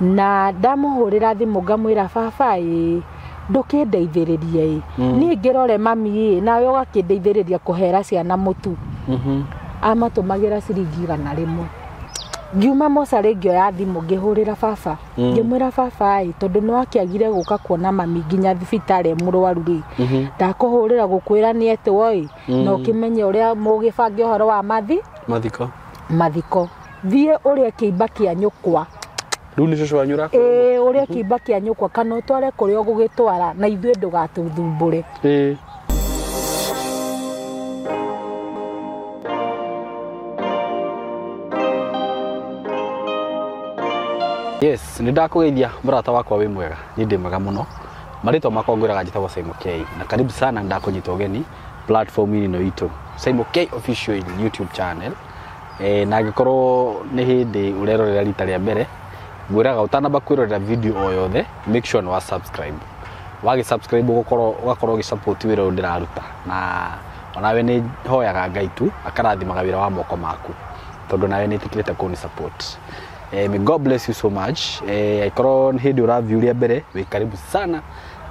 Na ndamũhũrĩra thimũ ngamwĩra, baba ĩ, ndũkĩndeithĩrĩrie ĩ, niĩ ngĩrore mami ĩ, nawe ũgakĩndeithĩrĩria kũhera ciana mũtu. Amatũmagĩra ciringi 100. Ngiuma mocarĩ, ngĩoya thimũ, ngĩhũrĩra baba, ngĩmwĩra, baba ĩ, tondũ nĩ wakĩagire gũka kuona mami nginya thibitarĩ e mũrwaru rĩ, ndakũhũrĩra gũkwĩra nĩ etwo ĩ, na ũkĩmenye ũrĩa mũgĩbange ũhoro wa mathi mathiko. Mathiko. Thiĩ ũrĩe kĩimba kĩa nyũkwa. Rĩu nĩ cũcũ wanyu ũrakũra? Ĩĩ, ũrĩe kĩimba kĩa nyũkwa kana ũtware kũrĩa ũgũgĩtwara, na ithuĩ ndũgatũthumbũre. Yes, nĩ ndakũgeithia mũrata wakwa, wĩ mwega? Niĩ ndĩ mwega mũno. Marĩtwa makwa ngwĩraga njĩtagwo Simon K, na karibu sana, ndakũnyita ũgeni platform-inĩ ĩno itũ, Simon K Official YouTube channel. Na angĩkorwo nĩ hĩndĩ ũrerorera rita rĩa mbere, ngwĩraga ũtanamba kwĩrorera video o yothe, make sure nĩ wa subscribe. Wagĩ subscribe, ũgũkorwo ũgakorwo ũgĩ support wĩra ũyũ ndĩraruta, na onawe nĩ hoyaga Ngai tu akarathimaga wĩra wa moko maku, tondũ nawe nĩ ĩtĩkĩrĩte kũni support. May God bless you so much. Angĩkorwo nĩ hĩndĩ ũraview rĩa mbere, wĩ karibu sana,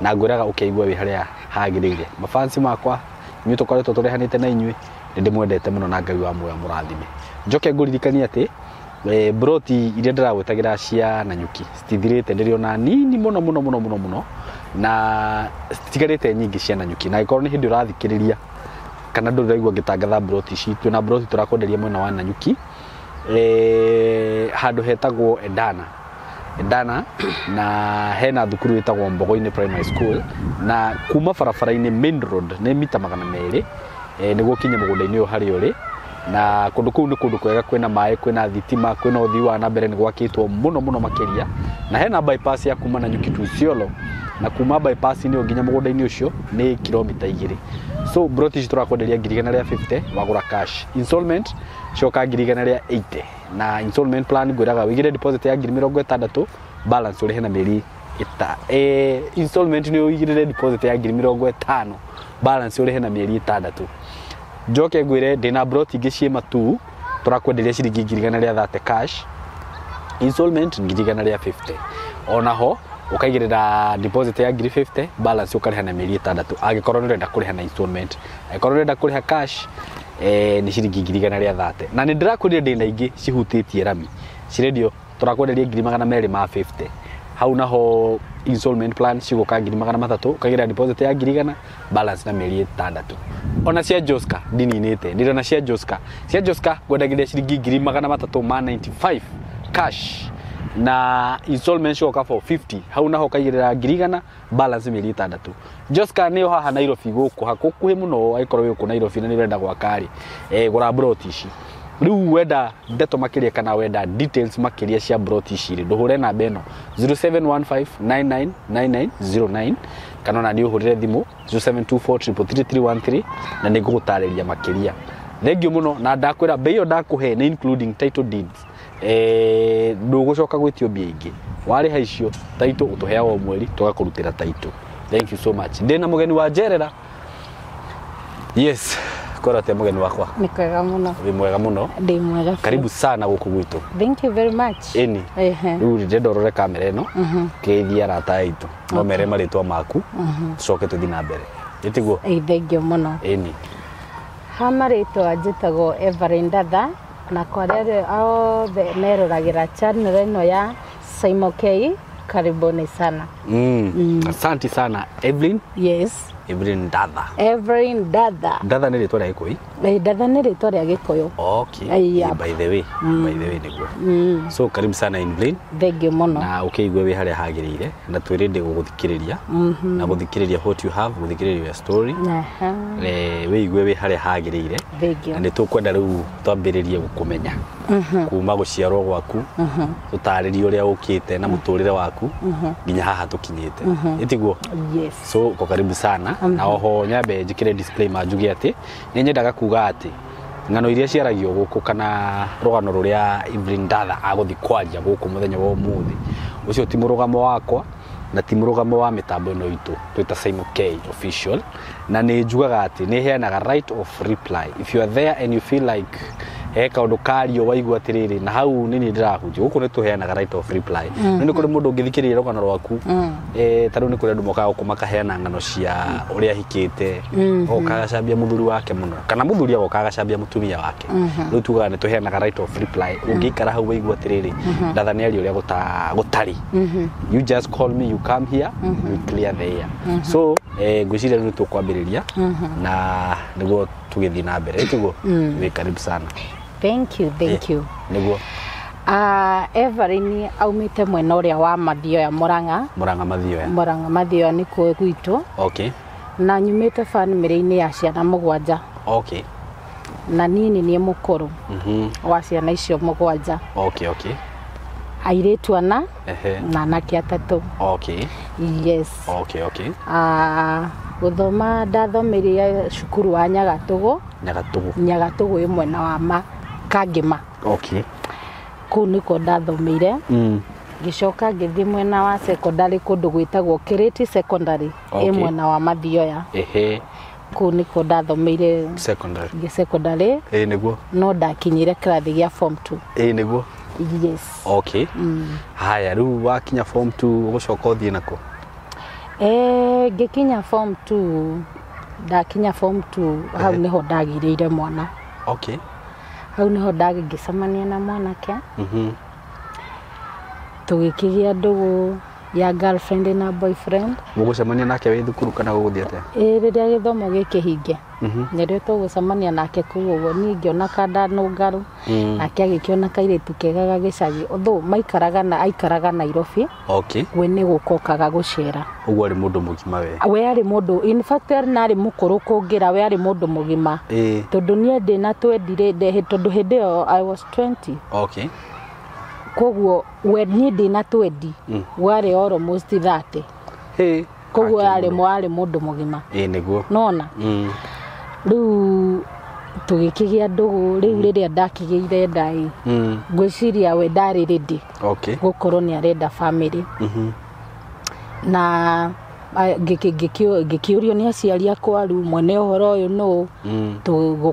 na ngwĩraga ũkĩigua wĩ harĩa hagĩrĩire. Mafansi makwa, inyuĩ tũkoretwo tũrehanĩte na inyuĩ, nĩ ndĩmwendete mũno, na Ngai wa muoyo mũrathime. Njoke ngũririkanie atĩ broti iria ndĩragwĩtagĩra cia Nanyuki citithirĩte, ndĩrĩ ona nini mũno mũno mũno mũno mũno, na citigarĩte nyingĩ cia Nanyuki. Na angĩkorwo nĩ hĩndĩ ũrathikĩrĩria kana ndũrĩ ũraigua ngĩtangatha broti ici, twĩna broti tũrakwenderia mwena wa Nanyuki, handũ hetagwo Edana. Edana na hena thukuru ĩtagwo Mbogo-inĩ Primary School, na kuma barabara-inĩ main road nĩ mita 200 nĩguo ũkinye mũgũnda-inĩ ũyũ harĩa ũrĩ. Na kũndũ kũu nĩ kũndũ kwega, kwĩna maĩ, kwĩna thitima, kwĩna ũthii wa na mbere, nĩ gwakĩtwo mũno mũno makĩria, na hena bypass ya kuma Nanyuki to Isiolo, na kuma bypass-inĩ ĩyo nginya mũgũnda-inĩ ũcio nĩ kilomita 2. So broti ici tũrakwenderia ngiri 150 wagũra cash, installment coka ngiri 180. Na installment plan ngwĩraga wĩigĩre deposit ya ngiri 60, balance ũrĩhe na mĩeri ĩta installment nĩ ũigĩrĩre deposit ya ngiri 50, balance ũrĩhe na mĩeri 6. Njoke ngwĩre ndĩna broti ingĩ ciĩ Matuu, tũrakwenderia ciringi ngiri 130 cash, installment ngiri 150. Onaho ũkaigĩrĩra deposit ya ngiri 50, balance ũkarĩha na mĩeri 6, angĩkorwo nĩ ũrenda kũrĩha na installment. Angĩkorwo ũrenda kũrĩha cash, nĩ ciringi ngiri 130. Na nĩ ndĩrakwĩrire ndĩna ingĩ cihutĩtie rami, cirendio, tũrakwenderia ngiri 250. Hau naho installment plan cigũka ngiri 300, ũkaigĩrĩra deposit ya ngiri 100, balance na mĩeri 6. Ona cia Joska ndininĩte, ndĩrona cia Joska. Cia Joska ngwendagĩria ciringi ngiri 395 cash, na installment cigoka 450. Hau naho ũkaigĩrĩra ngiri 100, balance mĩeri 6. Joska nĩyo haha Nairobi gũkũ hakuhĩ mũno. Angĩkorwo wĩ gũkũ Nairobi na nĩ ũrenda gwaka rĩ, gũra broti ici. Rĩu wenda ndeto makĩria kana wenda details makĩria cia broti ici rĩ, ndũhũre namba ĩno 0715999909, kana ona nĩ ũhũrĩre thimũ 0724333313, na nĩ ngũgũtarĩria makĩria. Thank you mũno, na ndakwĩra bei ĩyo ndakũhe nĩ including title deeds. Ndũgũcoka gwĩtio mbia ingĩ warĩha icio. Title ũtũheaga o mweri, tũgakũrutĩra title. Thank you so much. Ndĩna mũgeni wa njerera. Yes, kora atĩa mũgeni wakwa? Nĩ kwega mũno. Wĩ mwega mũno? Ndĩ mwega biũ. Karibu sana gũkũ gwitũ. Thank you very much. Ĩni. Ehe. Rĩu ndĩrenda ũrore kamera ĩno, kĩgeithie arata aitũ, no mere marĩtwa maku, tũcoke tũthiĩ na mbere, ĩtiguo? Ĩ, thank you mũno. Ĩni. Ha marĩtwa njĩtagwo Evelyn Ndatha, na kwa arĩa othe meroragĩra channel ĩno ya Simon K, karibuni sana. Asante sana, Evelyn. Yes. Evelyn Ndatha. Evelyn Ndatha. Ndatha nĩ rĩtwa rĩa Gĩkũyũ? Ĩ, Ndatha nĩ rĩtwa rĩa Gĩkũyũ. Okay. Yep. By the way nĩguo. So karibu sana, Evelyn. Thank you mũno. Na ũkĩigue wĩ harĩa hagĩrĩire, na twĩ ready gũgũthikĩrĩria na gũthikĩrĩria what you have, gũthikĩrĩria your story. Wĩigue wĩ harĩa hagĩrĩire. Thank you. Na nĩ tũkwenda rĩu twambĩrĩrie gũkũmenya kuma gũciarwo gwaku, tũtarĩrie ũrĩa ũkĩte na mũtũrĩre waku nginya haha tũkinyĩte, ĩtiguo? Yes. So uko karibu sana. Na oho nyambe njĩkĩre disclaimer, njuge atĩ nĩ nyendaga kuga atĩ ng'ano iria ciaragio gũkũ kana rũgano rũrĩa Evelyn Ndatha agũthiĩ kwaria gũkũ mũthenya wa ũmũthĩ, ũcio ti mũrũgamo wakwa na ti mũrũgamo wa mĩtambo ĩno itũ twĩta Simon K Official. Na nĩ njugaga atĩ nĩ heanaga right of reply. If you are there and you feel like He kaũndũ kario waigua atĩrĩrĩ, na hau nĩ niĩ ndĩrahunjia gũkũ, nĩ tũheanaga right of reply. No nĩ kũrĩ mũndũ ũngĩthikĩrĩria rũgano rwaku, ta rĩu nĩ kũrĩ andũ mokaga gũkũ makaheana ng'ano cia ũrĩa ahikĩte, oka agacambia mũthuri wake mũno, kana mũthuri agoka agacambia mũtumia wake. Rĩu tugaga nĩ tũheanaga right of reply. Ũngĩikara hau waigua atĩrĩrĩ, ndatha nĩ aria ũrĩa gũtarĩ, you just call me, you come here, we clear the air. So ngwĩciria rĩu nĩ tũkwambĩrĩria na nĩguo tũgĩthiĩ na mbere, tiguo? Wĩ karibu sana. Thank you, thank you. Nĩguo. Evelyn aumĩte mwena ũrĩa wa Mathioya, Mũrang'a. Mũrang'a Mathioya. Mũrang'a Mathioya nĩkuo gwitũ. Na nyumĩte bamĩrĩ-inĩ ya ciana 7. Na niĩ nĩ niĩ mũkũrũ wa ciana icio 7. Okay okay Airĩtu 4 na anake 3. Yes. okay okay Gũthoma ndathomeire cukuru wa Nyagatũgũ. Nyagatũgũ. Nyagatũgũ ĩ mwena wa Kangĩma. Kũu nĩkuo ndathomeire. Ngĩcoka ngĩthiĩ mwena wa secondary kũndũ gwĩtagwo Kĩrĩti Secondary, ĩ mwena wa Mathioya. Kũu nĩkuo ndathomeire. Secondary. Secondary. Ĩ nĩguo. No ndakinyire kĩrathi gĩa form 2. Ĩ nĩguo. Yes. Okay, haya, rĩu wakinya form 2 ũgũcoka ũthiĩ nako? Ngĩkinya form 2, ndakinya form 2 hau nĩho ndagĩrĩire mwana. Hau nĩho ngĩcemania na mwanake. Tũgĩkĩgĩa ndũgũ ya girlfriend na boyfriend. Mũgũcemania nake wĩ thukuru kana gũgũthiĩ atĩa? Ĩ, rĩrĩa gĩthomo gĩkĩhinge nĩrĩo tũgũcemania nake kũu ũguo. Niĩ ngĩona kandanũngarũ, nake agĩkĩona kairĩtu kega gagĩcagi, although maikaraga na aikaraga Nairobi. We nĩ gũka okaga gũcera. Ũguo arĩ mũndũ mũgima we? We arĩ mũndũ, in fact arĩ na arĩ mũkũrũ kũngĩra. We arĩ mũndũ mũgima. Tondũ niĩ ndĩ na 20 rĩ, tondũ hĩndĩ ĩyo I was 20. Koguo we niĩ ndĩ na 20, we arĩ almost 30. Koguo Ake arĩ mũndũ. arĩ mũndũ mũgima. Ĩ nĩguo. Nona rĩu tũgĩkĩgĩa ndũgũ. Rĩu rĩrĩa ndakĩgĩire nda ĩ, ngwĩciria we ndarĩ ready gũkorwo nĩ arenda family. Na ngĩkĩũrio nĩ aciari akwa, rĩu mwene ũhoro ũyũ nũ?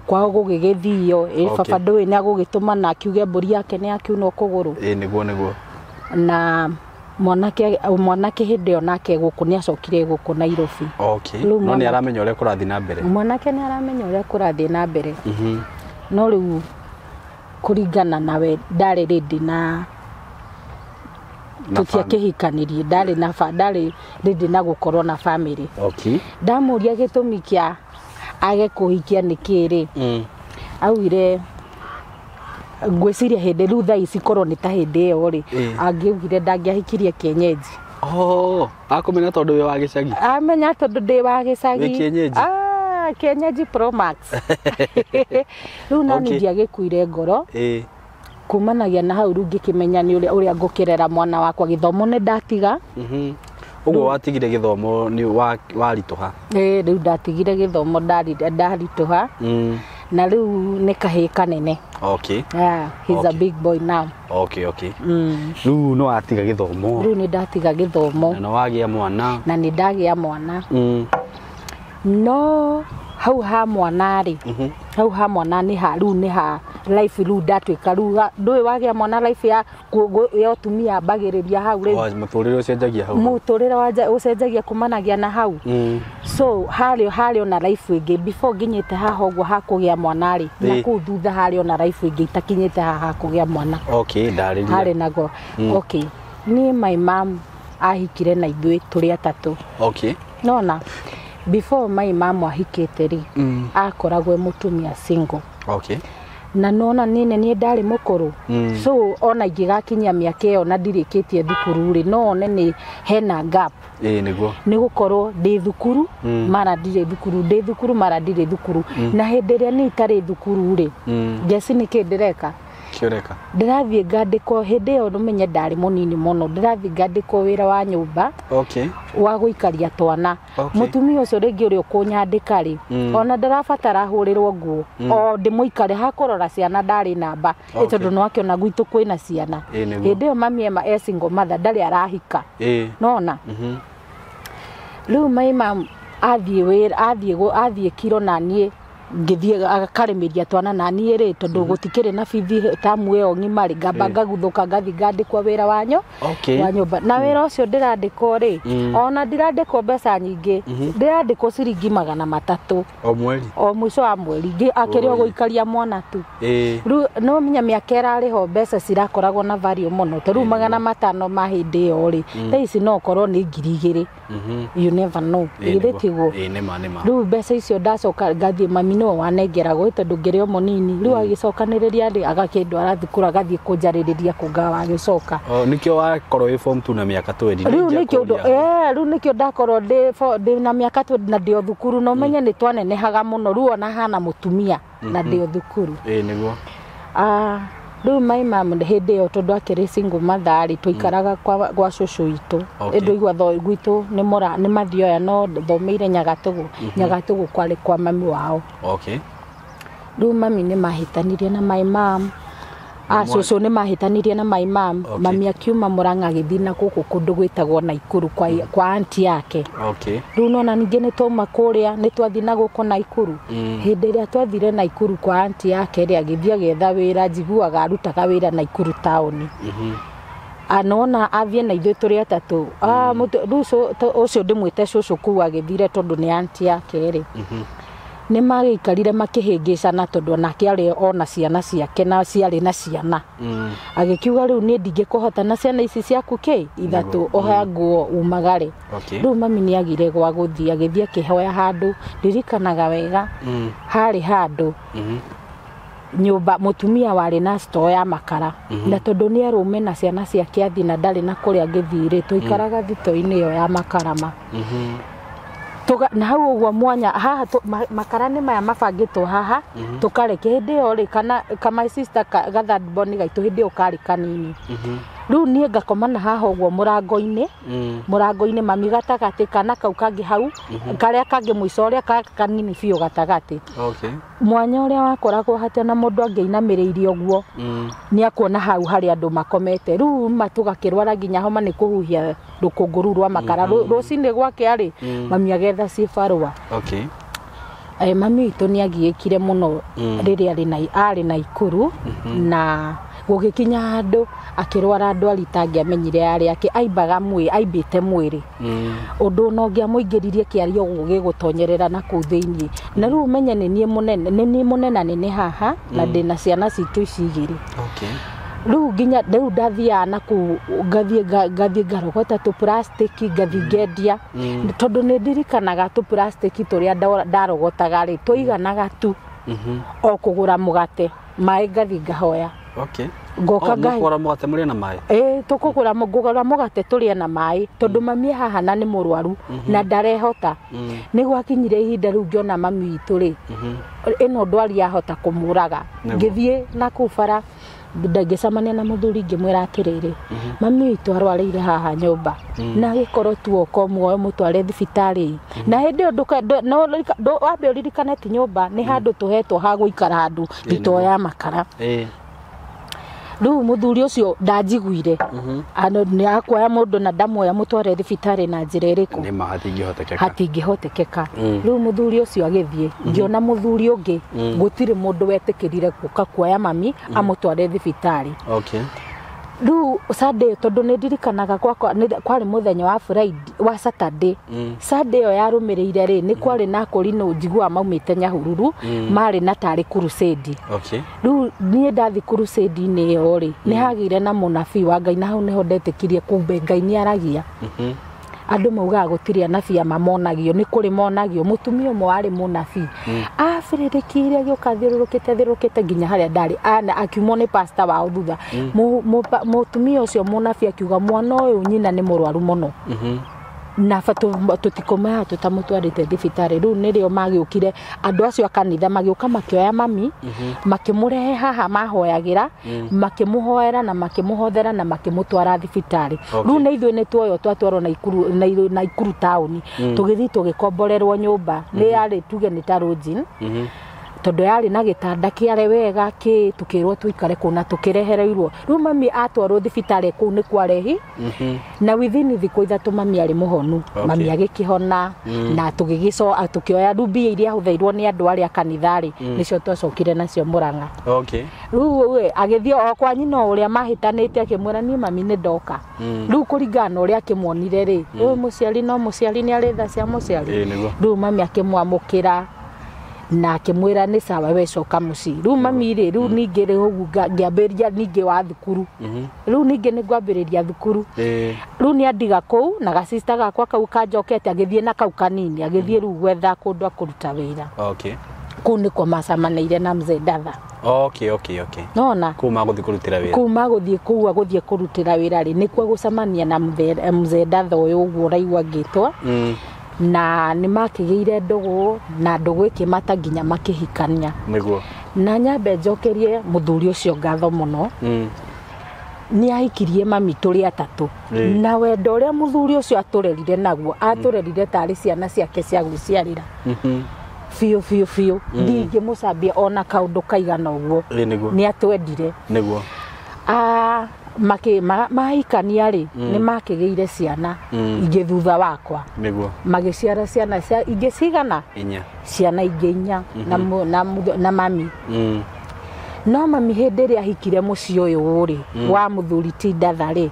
Kwao gũgĩgĩthio ĩ, baba ndũĩ nĩ agũgĩtũma na akiuge mbũri yake nĩ akiunwo kũgũrũ. Ĩ nĩguo nĩguo. Na mwanake hĩndĩ ĩyo nake gũkũ nĩ acokire gũkũ Nairobi. Rĩu No nĩ aramenya ũrĩa kũrathiĩ na mbere. Mwanake nĩ aramenya ũrĩa kũrathiĩ na mbere. No rĩu kũringana nawe ndarĩ ready na Na tũtiakĩhikanirie, ndarĩ na ndarĩ ready na gũkorwo na family. Ndamũria gĩtũmi kĩa age kũhikia nĩ kĩrĩ, augire, ngwĩciria hĩndĩ rĩu thaa ici korwo nĩ ta hĩndĩ ĩyo rĩ, angĩaugire ndangĩahikirie kienyeji. Oh, akũmenya tondũ wĩ wa gĩcagi. Amenya tondũ ndĩ wa gĩcagi. Wĩ kienyeji? Ah, kienyeji pro max. Rĩu nani ndiagĩkuire ngoro. Kumanagia na hau rĩu ngĩkĩmenya nĩ ũrĩa ngũkĩrera mwana wakwa. Gĩthomo nĩ ndatiga. Ũguo watigire gĩthomo nĩ waritũha? Ĩ, rĩu ndatigire gĩthomo, ndaritũha. Na rĩu nĩ kahĩĩ kanene. Yeah, he's a big boy now. Okay. Rĩu nĩ watiga gĩthomo. Rĩu nĩ ndatiga gĩthomo. Na nĩ wagĩa mwana. Na nĩ ndagĩa mwana. No hau ha mwana rĩ, hau ha mwana nĩ ha rĩu nĩ ha life rĩu ndatuĩka rĩu ndũĩ wagĩa mwana, life ya ya ũtumia ambagĩrĩria hau rĩu. Mũtũrĩre ũcenjagia hau. Mũtũrĩre ũcenjagia kumanagia na hau. So harĩ ona life ĩngĩ before nginyĩte haha ũguo hakũgĩa mwana rĩ, na kũu thutha harĩ ona life ĩngĩ itakinyĩte haha hakũgĩa mwana. Okay, ndarĩria. Harĩ nago. Okay, niĩ my mom ahikire na ithuĩ tũrĩ atatũ. Nona before my mom ahikĩte rĩ, akoragwo e mũtumia single. Na nona niĩ nĩ ndarĩ mũkũrũ. So ona ingĩgakinyia mĩaka ĩyo na ndirĩkĩtie thukuru rĩ, no one nĩ hena gap. Ĩ nĩguo. Nĩ gũkorwo ndĩ thukuru, mara ndirĩ thukuru, ndĩ thukuru, mara ndirĩ thukuru. Na hĩndĩ ĩrĩa niĩ itarĩ thukuru rĩ, ngeci nĩ kĩ ndĩreka? Kĩũreka. Ndĩrathiĩ ngandĩkwo. Hĩndĩ ĩyo ndũmenye ndarĩ mũnini mũno, ndĩrathiĩ ngandĩkwo wĩra wa nyũmba wa gũikaria twana. Mũtumia ũcio rĩngĩ ũrĩa ũkũnyandĩka rĩ, ona ndarabatara hũrĩrwo nguo, o ndĩmũikare hakũrora ciana, ndarĩ namba. Tondũ nĩwakĩona gwitũ kwĩna ciana. Ĩ nĩguo. Hĩndĩ ĩyo mami ema e single mother, ndarĩ arahika. Nona rĩu my mom athiĩ wĩra, athiĩ kiro, na niĩ Ngĩthiĩ akarĩmĩria twana na niĩ rĩ tondũ gũtikĩrĩ na bithi tamu ĩyo ng'ima rĩ ngamba ngaguthũka ngathiĩ ngandĩkwo wĩra wanyo wa nyũmba na wĩra ũcio ndĩrandĩkwo rĩ ona ndirandĩkwo mbeca nyingĩ ndĩrandĩkwo ciringi 300 o mweri o mũico wa mweri akĩrĩ o gũikaria mwana tu. Rĩu no menya mĩaka ĩrarĩ ho mbeca cirakoragwo na value mũno ta rĩu 500 ma hĩndĩ ĩyo rĩ thaa ici no ũkorwo nĩ 2000. You never know. Githĩ tiguo? Rĩu mbeca icio ndacoka ngathiĩ mami nĩwe wanengeragwo tondũ ngĩrĩ o mũnini. Rĩu agĩcokanĩrĩria rĩ agakĩndwara thukuru agathiĩ kũnjarĩrĩria kũngawa agĩcoka. Nĩkĩo wakorwo wĩ form 2 na mĩaka 20. Rĩu nĩkĩo ndakorwo ndĩ na mĩaka 20 na ndĩ o thukuru no menye nĩ twanenehaga mũno rĩu ona hana mũtumia na ndĩ o thukuru. Nĩguo. Rĩu my mum hĩndĩ ĩyo tondũ akĩrĩ single mother rĩ twaikaraga gwa cũcũ witũ. Ndũigua gwitũ nĩ mathioya no thomeire Nyagatũgũ. Nyagatũgũ kwarĩ kwa mami wao. Rĩu mami nĩ mahĩtanirie na my mum. Cũcũ nĩ mahĩtanirie na my mum. Mami akiuma Murang'a agĩthiĩ na gũkũ kũndũ gwĩtagwo Naikuru kwa auntie yake. Rĩu nona ningĩ nĩ twauma kũrĩa nĩ twathiĩ na gũkũ Naikuru. Hĩndĩ ĩrĩa twathire Naikuru kwa auntie yake rĩ agĩthiĩ agĩetha wĩra njiguaga arutaga wĩra Naikuru taũni. Anona athiĩ na ithuĩ tũrĩ atatũ. Rĩu ũcio ndĩmwĩte cũcũ kũu agĩthire tondũ nĩ auntie yake rĩ. Nĩ magĩikarire makĩhĩngĩcana tondũ onake arĩ ona ciana ciake na ciarĩ na ciana. Agĩkiuga rĩu niĩ ndingĩkũhota na ciana ici ciaku kĩ ithatũ oha nguo umagare. Rĩu mami nĩ agire gwa gũthiĩ agĩthiĩ akĩhoya handũ ndirikanaga wega harĩ handũ nyũmba mũtumia warĩ na store ya makara na tondũ nĩ arũme na ciana ciake athiĩ na ndarĩ na kũrĩa angĩthiĩ rĩ tũikaraga thito-inĩ ĩyo ya makara ma. Na hau ũguo mwanya haha makara nĩ maya mabangĩtwo haha tũkareke hĩndĩ ĩyo rĩ kana my sister ga third born gaitũ hĩndĩ ĩyo karĩ kanini. Rĩu niĩ ngakoma na haha ũguo mũrango-inĩ mami gatagatĩ kana kau kangĩ hau karĩa kangĩ mũico ũrĩa kanini biũ gatagatĩ. Mwanya ũrĩa wakoragwo hatia na mũndũ angĩinamĩrĩirie ũguo nĩ akuona hau harĩa andũ makomete. Rĩu ma tũgakĩrwara nginya homa nĩ kũhuhia rũkũngũ rũu rwa makara. Rũcinĩ gwake rĩ mami agetha cibarũa. Mami witũ nĩ agiĩkire mũno rĩrĩa arĩ Naikuru na gũgĩkinya handũ akĩrwara ndwari itangĩamenyire yarĩ ake aimbaga aimbĩte mwĩrĩ. Ũndũ ona ũngĩamũingĩririe kĩario ũguo gĩgũtonyerera na kũu thĩiniĩ. Na rĩu ũmenye nĩ niĩ mũnene nĩ haha na ndĩna ciana citũ ici igĩrĩ. Rĩu nginya rĩu ndathiaga na kũu ngathiĩ ngarogota tũ plastic ngathiĩ ngendia tondũ nĩ ndirikanaga tũ plastic tũrĩa ndarogotaga rĩ tũiganaga tu o kũgũra mũgate maĩ ngathiĩ ngahoya. Ngoka ngai mũkũgũra mũgate mũrĩe na maĩ? Tũkũgũra ngũgũra mũgate tũrĩe na maĩ tondũ mami haha na nĩ mũrwaru na ndarehota. Nĩ gwakinyire ihinda rĩu ngĩona mami witũ rĩ ĩno ndwari yahota kũmũraga. Ngĩthiĩ na kũu bara ngĩcemania na mũthuri ngĩmwĩra atĩrĩrĩ mami witũ arwarĩire haha nyũmba na agĩkorwo tuoka muoyo mũtware thibitarĩ. Na hĩndĩ ĩyo wambe ũririkane ti nyũmba nĩ handũ tũhetwo ha gũikara handũ thito ya makara. Rĩu mũthuri ũcio ndanjiguire nĩ akuoya mũndũ na ndamuoya mũtware thibitarĩ na njĩra ĩrĩkũ? Nĩ ma hatingĩhotekeka. Hatingĩhotekeka. Rĩu mũthuri ũcio agĩthiĩ ngĩona mũthuri ũngĩ gũtirĩ mũndũ wetĩkĩrire gũka kuoya mami amũtware thibitarĩ. Rĩu Sunday tondũ nĩ ndirikanaga kwarĩ mũthenya wa Friday wa Saturday. Sunday ĩyo yarũmĩrĩire rĩ nĩ kwarĩ na akũrinũ njiguaga maumĩte Nyahururu marĩ na tarĩ crusade. Rĩu niĩ ndathiĩ crusade-inĩ ĩyo rĩ nĩ hagĩire na mũnabii wa Ngai na hau nĩho ndetĩkirie kumbe Ngai nĩ aragia. Andũ maugaga gũtirĩ anabii ama monagio nĩ kũrĩ monagio. Mũtumia ũmwe warĩ mũnabii abĩrĩrĩkire agĩũka athiũrũrũkĩte nginya harĩa ndarĩ akiumwo nĩ pastor wao thutha. Mũtumia ũcio mũnabii akiuga mwana ũyũ nyina nĩ mũrwaru mũno na tũtikũmaha tũtamũtwarĩte thibitarĩ. Rĩu nĩrĩo magĩũkire andũ acio a kanitha magĩũka makĩoya mami makĩmũrehe haha mahoyagĩra makĩmũhoera na makĩmũhothera na makĩmũtwara thibitarĩ. Rĩu nĩ ithuĩ nĩ tuoywo twatwarwo Naikuru taũni tũgĩthiĩ tũgĩkomborerwo nyũmba nĩ yarĩ tuge nĩ ta lodging. Tondũ yarĩ na gĩtanda kĩare wega kĩ tũkĩrwo tũikare kũu na tũkĩrehereirwo. Rĩu mami atwarwo thibitarĩ kũu nĩ kwarehi. Na within thikũ 3 mami arĩ mũhonu. Mami agĩkĩhona na tũgĩgĩcoka tũkĩoya rĩu mbia iria ahũthĩirwo nĩ andũ arĩa kanitha-rĩ nĩcio twacokire nacio Murang'a. Rĩu agĩthiĩ o kwa nyina ũrĩa mahĩtanĩte akĩmwĩra niĩ mami nĩ ndoka. Rĩu kũringana na ũrĩa akĩmuonire rĩ, ũyũ mũciari no mũciari nĩ arĩ tha cia mũciari. Rĩu mami akĩmwamũkĩra na akĩmwĩra nĩ sawa we coka mũciĩ. Rĩu mami rĩ, rĩu ningĩ rĩ ũguo ngĩambĩrĩria ningĩ wa thukuru. Rĩu ningĩ nĩ ngwambĩrĩria thukuru. Rĩu nĩ andiga kũu na gacista gakwa kau kanjokete agĩthiĩ na kau kanini agĩthiĩ rĩu gwetha kũndũ akũruta wĩra. Kũu nĩkuo macemanĩire na mzee Ndatha. Nona Kũu magũthiĩ kũrutĩra wĩra. Kũu magũthiĩ kũu agũthiĩ kũrutĩra wĩra rĩ nĩkuo gũcemania na mzee Ndatha ũyũ ũguo ũraigua ngĩtwo. Na nĩ makĩgĩire ndũgũ na ndũgũ ĩkĩmata nginya makĩhikania. Nĩguo. Na nyambe njokerie mũthuri ũcio ngatho mũno. Nĩ ahikirie mami tũrĩ atatũ. Na wendo ũrĩa mũthuri ũcio atũrerire naguo, atũrerire tarĩ ciana ciake cia gwĩciarĩra. Biũ biũ biũ. Ndingĩmũcambia ona kaũndũ kaigana ũguo. Nĩ atwendire. Nĩguo. Mahikania rĩ nĩ makĩgĩire ciana ingĩ thutha wakwa. Nĩguo. Magĩciara ciana cia ingĩ cigana? Inya. Ciana ingĩ inya na mami. No mami hĩndĩ ĩrĩa ahikire mũciĩ ũyũ rĩ wa mũthuri ti Ndatha rĩ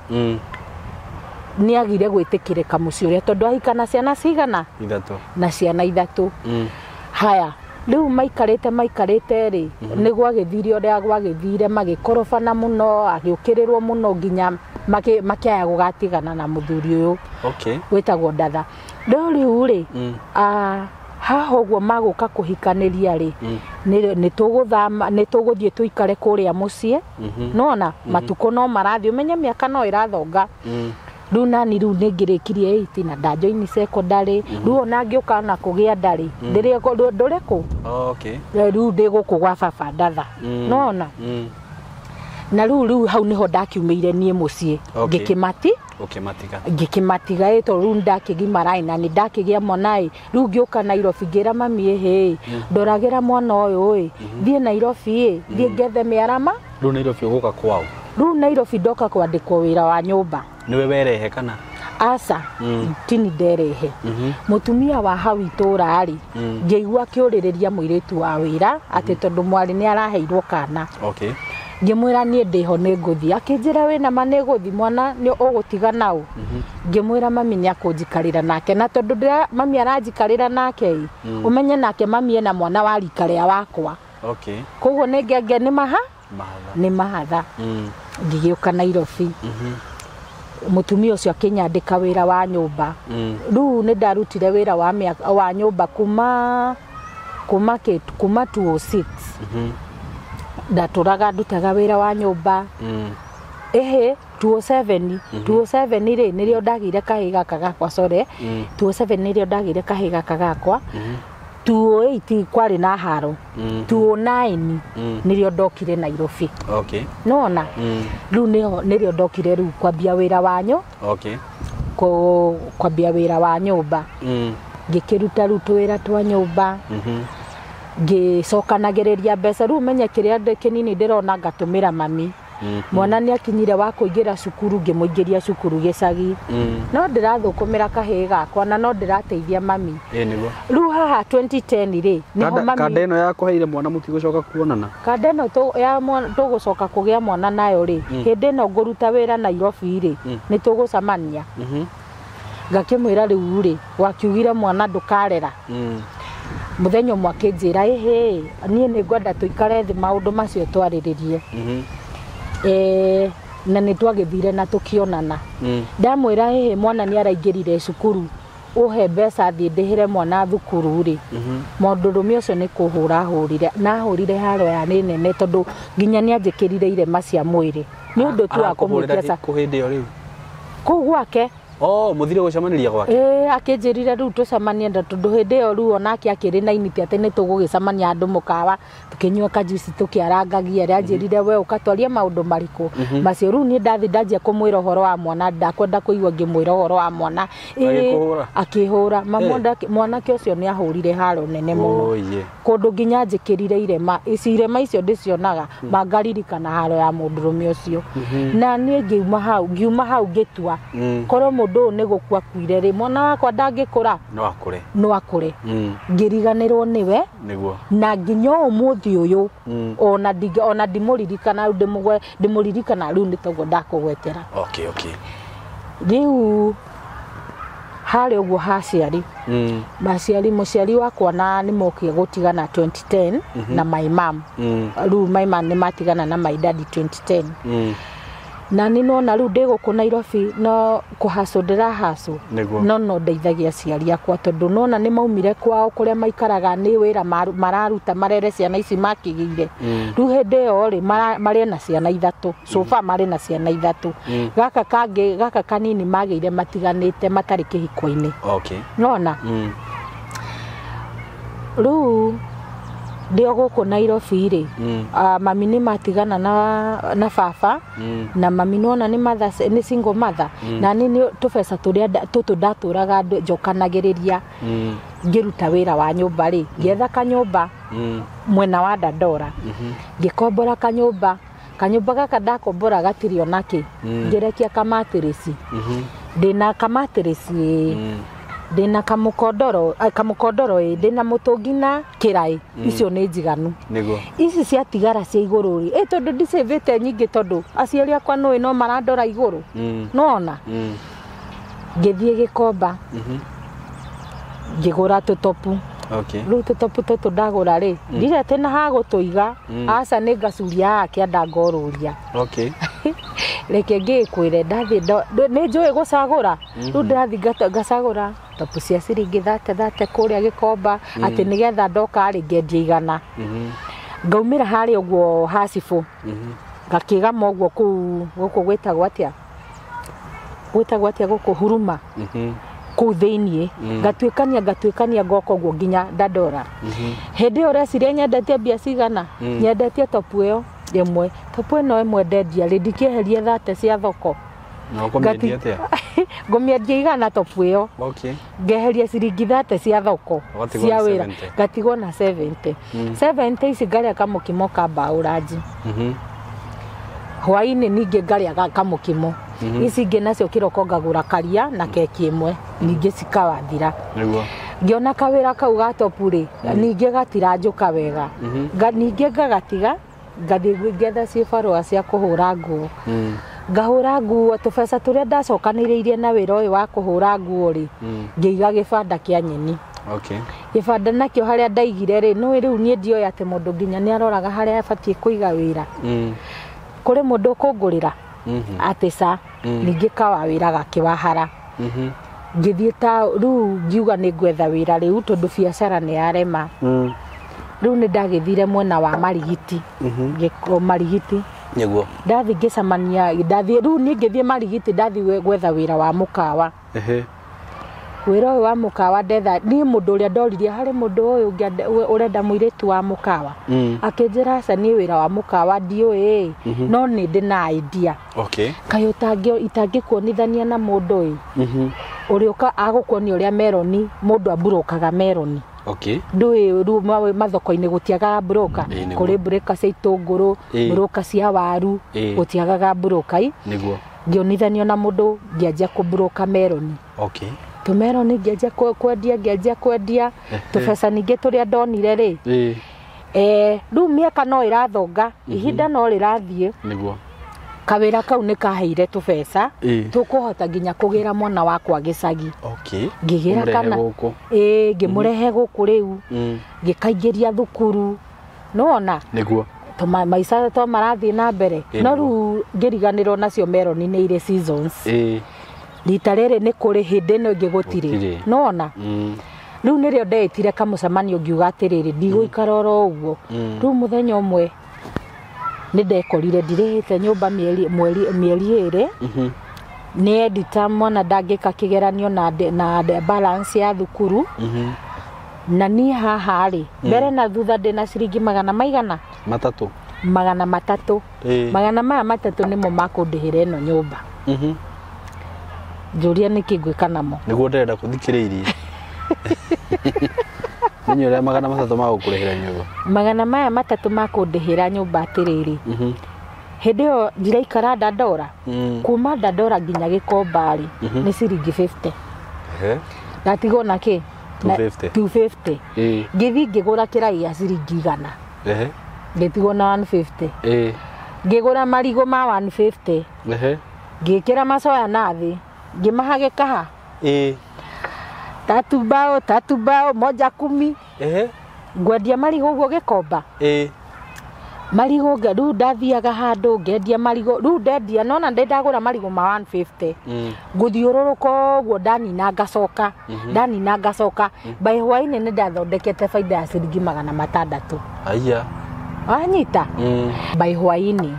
nĩ agire gwĩtĩkĩrĩka mũciĩ ũrĩa tondũ ahika na ciana cigana? 3. Na ciana 3. Haya, rĩu maikarĩte rĩ nĩ gwagĩthire ũrĩa gwagĩthire magĩkorobana mũno agĩũkĩrĩrwo mũno nginya makĩaya gũgatigana na mũthuri ũyũ. Wĩtagwo Ndatha. No rĩu rĩ haha ũguo magũka kũhikanĩria rĩ nĩ tũgũthama nĩ tũgũthiĩ tũikare kũrĩa mũciĩ. Nona matukũ no marathiĩ ũmenye mĩaka no ĩrathonga. Rĩu nani rĩu nĩ ngĩrĩkirie 8 na ndanjoini secondary. Rĩu ona ngĩũka na kũgĩa ndarĩ ndĩrĩ ndũrĩ kũ. Rĩu ndĩ gũkũ gwa baba Ndatha. Nona na rĩu hau nĩho ndakiumĩire niĩ mũciĩ. Ngĩkĩmati Ũkĩmatiga. Ngĩkĩmatiga ĩ tondũ rĩu ndakĩgimara ĩ na nĩ ndakĩgĩa mwana ĩ. Rĩu ngĩũka Nairobi ngĩra mami ĩhĩ ndoragĩra mwana ũyũ ĩ thiĩ Nairobi ĩ thiĩ ngethe mĩarama. Rĩu Nairobi ũgũka kwao? Rĩu Nairobi ndoka kwandĩkwo wĩra wa nyũmba. Nĩwe werehe kana? Aca, tini nderehe. Mũtumia wa hau itũra rĩ ngĩigua akĩũrĩrĩria mũirĩtu wa wĩra atĩ tondũ mwarĩ nĩ araheirwo kana. Ngĩmwĩra niĩ ndĩho nĩ ngũthiĩ. Akĩnjĩra wĩna ma nĩ ngũthiĩ mwana nĩ ũgũtiga nau. Ngĩmwĩra mami nĩ akũnjikarĩra nake na tondũ mami aranjikarĩra nake ĩ ũmenye nake mami ena mwana wa rika rĩa wakwa. Koguo nĩ ngenge nĩ maha? Nĩ mahatha. Ngĩgĩũka Nairobi. Mũtumia ũcio akĩnyandĩka wĩra wa nyũmba. Rĩu nĩ ndarutire wĩra wa nyũmba kuma 206. Ndatũraga ndutaga wĩra wa nyũmba. Ĩhĩ 207 207 rĩ nĩrĩo ndagĩire kahĩĩ gaka gakwa sorry. 207 nĩrĩo ndagĩire kahĩĩ gaka gakwa. 208 kwarĩ na haro. 209 nĩrĩo ndokire Nairobi. Nona rĩu nĩrĩo ndokire rĩu kwambia wĩra wa kwambia wĩra wa nyũmba. Ngĩkĩruta rĩu tũwĩra twa nyũmba. Ngĩcokanagĩrĩria mbeca rĩu menye kĩrĩa kĩnini ndĩrona ngatũmĩra mami. Mwana nĩ akinyire wa kũingĩra cukuru ngĩmũingĩria cukuru gĩcagi. No ndĩrathũkũmĩra kahĩĩ gakwa na no ndĩrateithia mami. Rĩu haha 2010 rĩ nĩho mami kanda ĩno yakũheire mwana mũtigũcoka kuonana. Kanda ĩno tũgũcoka kũgĩa mwana nayo rĩ hĩndĩ ĩno ngũruta wĩra Nairobi rĩ nĩ tũgũcemania. Ngakĩmwĩra rĩu rĩ wakiugire mwana ndũkarera. Mũthenya ũmwe akĩnjĩra ĩhĩ niĩ nĩ ngwenda tũikare thĩ maũndũ macio twarĩrĩrie. Na nĩ twagĩthire na tũkĩonana. Ndamwĩra ĩhĩ mwana nĩ araingĩrire cukuru ũhe mbeca thiĩ ndĩhĩre mwana thukuru rĩ. Mũndũrũme ũcio nĩ kũhũra ahũrire na ahũrire haro yarĩ nene tondũ nginya nĩ anjĩkĩrire irema cia mwĩrĩ nĩ ũndũ tu wa kũmwĩtia kũ hĩndĩ ĩyo rĩu kũu gwake. Oh, muthire gucemaniria gwake. Akĩnjĩrire rĩu tũcemanie nda tondũ hĩndĩ ĩyo rĩu onake akĩrĩ na initi atĩ nĩ tũgũgĩcemania andũ mũkawa tũkĩnyua kajuici tũkĩarangagia. Rĩanjĩrire we ũkatwaria maũndũ marĩkũ macio. Rĩu niĩ ndathi ndanjia kũmwĩra ũhoro wa mwana, ndakwenda kũigua ngĩmwĩra ũhoro wa mwana. Agĩkũhũra? Akĩhũra. Mwanake ũcio nĩ ahũrire haro nene mũno. Oh, yeah. Kũndũ nginya njĩkĩrire irema ici, irema icio ndĩcionaga mangaririkana haro ya mũndũrũme ũcio. Na niĩ ngiuma hau ngĩtua korwo mũndũ ũyũ nĩ gũkua akuire rĩ, mwana wakwa ndangĩkũra. No akure. No akũre. Ngĩriganĩrwo nĩwe. Niguo. Na nginya ũmũthĩ ũyũ ona ona ndimũririkana rĩu, ndĩmũririkana rĩu nĩ toguo ndakũgwetera. Okay, okay. Rĩu harĩ ũguo haciari maciari, mũciari wakwa na nĩ mokire gũtigana 2010 na my mom. Rĩu my mom nĩ matigana na my daddy 2010. Na nĩ nona rĩu ndĩ gũkũ Nairobi no kũhacũ ndĩrahacũ. Nĩguo. No ndeithagia aciari akwa tondũ nona nĩ maumire kwao kũrĩa maikaraga nĩ wĩra mararuta marere ciana ici makĩgĩire. Rĩu hĩndĩ ĩyo rĩ marĩ na ciana ithatũ, so far marĩ na ciana ithatũ. Gaka kangĩ gaka kanini magĩire matiganĩte matarĩ kĩhiko-inĩ. Okay. Nona rĩu ndĩ o gũkũ Nairobi rĩ, mami nĩ matigana na baba. Na mami nona nĩ mother, nĩ single mother. Na nĩ tũbeca tũrĩa tũtũ ndatũraga njokanagĩrĩria ngĩruta wĩra wa nyũmba rĩ, ngĩetha kanyũmba mwena wa Dandora, ngĩkombora kanyũmba. Kanyũmba gaka ndakombora gatirĩ onakĩ, ngĩrekia kamatirĩci. Ndĩna kamatirĩci, ndĩna kamũkondoro, kamũkondoro ĩ, ndĩna mũtũngi na kĩraĩ, icio nĩ njiganu. Niguo. Ici ciatigara cia igũrũ rĩ, tondũ ndicĩvĩte nyingĩ tondũ aciari akwa nũĩ no marandora igũrũ. Nona ngĩthiĩ Gĩkomba ngĩgũra tũtopu. Okay. Rĩu tũtopu tũtũ ndagũra rĩ, ndirĩ atĩ na hagũtũiga, aca nĩ ngacuria haha kĩanda ngorũria. Okay. Reke ngĩkwĩre ndathiĩ nĩ njũĩ gũcagũra. Rĩu ndĩrathiĩ ngacagũra topu cia ciringi 30 30 kũrĩa Gĩkomba atĩ nĩgetha ndoka rĩ ngendia 100. Ngaumĩra harĩa ũguo hacibũ, ngakĩgama ũguo kũu gũkũ gwĩtagwo atĩa, gwĩtagwo atĩa gũkũ Huruma kũu thĩiniĩ, ngatuĩkania ngoka ũguo nginya Dandora. Hĩndĩ ĩyo ũreciria nyendetie mbia cigana? Nyendetie topu ĩyo ĩmwe, topu ĩno ĩmwe ndendia rĩ, ndikĩeherie 30 cia thoko. Na ũkũmĩendia atĩa? Ngũmĩendia 100 topu ĩyo. Okay. Ngeheria ciringi 30 cia thoko Ũgatigwo cia na wĩra. 70. Ngatigwo na 70. 70 ici ngarĩa kamũkimo ka mbaũ ranji. Hwaĩ-inĩ ningĩ ngarĩa kamũkimo. Ici ingĩ nacio kĩroko ngagũra karia na keki ĩmwe, ningĩ cikawathira. Niguo. Ngĩona kawĩra kau ga topu rĩ, ningĩ gatiranjũka wega. Ningĩ ngagatiga, ngathiĩ ngetha cibarũa cia kũhũra nguo. Ngahũra nguo tũbeca tũrĩa ndacokanĩrĩirie na wĩra ũyũ wa kũhũra nguo rĩ, ngĩiga gĩbanda kĩa nyeni. Okay. Gĩbanda nakĩo harĩa ndaigire rĩ, nĩũĩ rĩu niĩ ndioĩ atĩ mũndũ nginya nĩ aroraga harĩa abatiĩ kũiga wĩra. Kũrĩ mũndũ ũkũngũrĩra atĩ ca, ningĩ kawa wĩra gakĩwahara. Ngĩthiĩ ta rĩu ngiuga nĩ ngwetha wĩra rĩu tondũ biacara nĩ yarema. Rĩu nĩ ndagĩthire mwena wa Marigiti. Marigiti. Niguo. Ndathiĩ ngĩcemania, ndathiĩ rĩu niĩ ngĩthiĩ Marigiti, ndathiĩ gwetha wĩra wa mũkawa. Wĩra ũyũ wa mũkawa ndetha, niĩ mũndũ ũrĩa ndoririe harĩ mũndũ ũyũ ũngĩ ũrenda mũirĩtu wa mũkawa. Akĩnjĩra aca niĩ wĩra wa mũkawa ndiũĩ, no nĩ ndĩ na idea. Okay. Kaĩ itangĩkuonithania na mũndũ ĩ, ũrĩa ũka agũkuonia ũrĩa meroni, mũndũ amburokaga meroni. Okay. Ndũĩ rĩu mathoko-inĩ gũtiagaga broker. Ĩĩ, nĩguo. Kũrĩ broker cia itũngũrũ, broker cia waru, gũtiagaga broker i. Niguo. Ngĩonithanio na mũndũ ngĩanjia kũburoka meroni. Okay. Tũmeroni ngĩanjia kwendia, ngĩanjia kwendia tũbeca ningĩ tũrĩa ndonire rĩ. Rĩu mĩaka no ĩrathonga, ihinda no rĩrathiĩ. Niguo. Kawĩra kau nĩ kaheire tũbeca tũkũhota nginya kũgĩra mwana wakwa gĩcagi. Okay. Ngĩgĩra Ũmũrehe kana gũkũ. Ngĩmũrehe gũkũ rĩu, ngĩkaingĩria thukuru, nĩwona. Niguo. Maica to marathiĩ na mbere. No rĩu ngĩriganĩrwo nacio meroni nĩ irĩ seasons. Rita rĩrĩ nĩ kũrĩ, hĩndĩ ĩno ĩngĩ gũtirĩ. Nĩwona. Rĩu nĩrĩo ndeĩtire kamũcemanio ngiuga atĩrĩrĩ, ndigũikara oro ũguo. Rĩu mũthenya ũmwe nĩ ndekorire ndirĩhĩte nyũmba mĩeri 2. Nĩ editor mwana ndangĩka kĩgeranio na balance ya thukuru. Na niĩ haha rĩ, mbere na thutha ndĩna ciringi magana maigana? Matatũ. Magana matatũ. Magana maya matatũ nĩmo makũndĩhĩra ĩno nyũmba. Njũria nĩkĩ ngwĩka namo. Nĩguo ndĩrenda kũthikĩrĩirie. Nĩ ũrĩa magana matatũ magũkũrĩhĩra nyũmba. Magana maya matatũ makũndĩhĩra nyũmba atĩrĩrĩ. Hĩndĩ ĩyo ndiraikara Dandora. Kuma Dandora nginya Gĩkomba rĩ, nĩ ciringi 50. Ndatigwo na kĩ? 250. 250. Ngĩthiĩ ngĩgũra kĩrai gĩa ciringi 100. Ngĩtigwo na 150. Ngĩgũra marigũ ma 150. Ngĩkĩra macoya na thĩ, ngĩmaha gĩkaha. Tatu bao, tatu bao, moja kumi. Ngwendia marigũ ũguo Gĩkomba. Marigũ rĩu ndathiaga handũ ngendia marigũ, rĩu ndendia nona ndagũra marigũ ma 150. Ngũthiũrũrũka ũguo ndanina ngacoka, ndanina ngacoka. By hwaĩ-inĩ nĩ ndathondekete baida ya ciringi magana matandatũ. Aya. Wanyita? By hwaĩ-inĩ.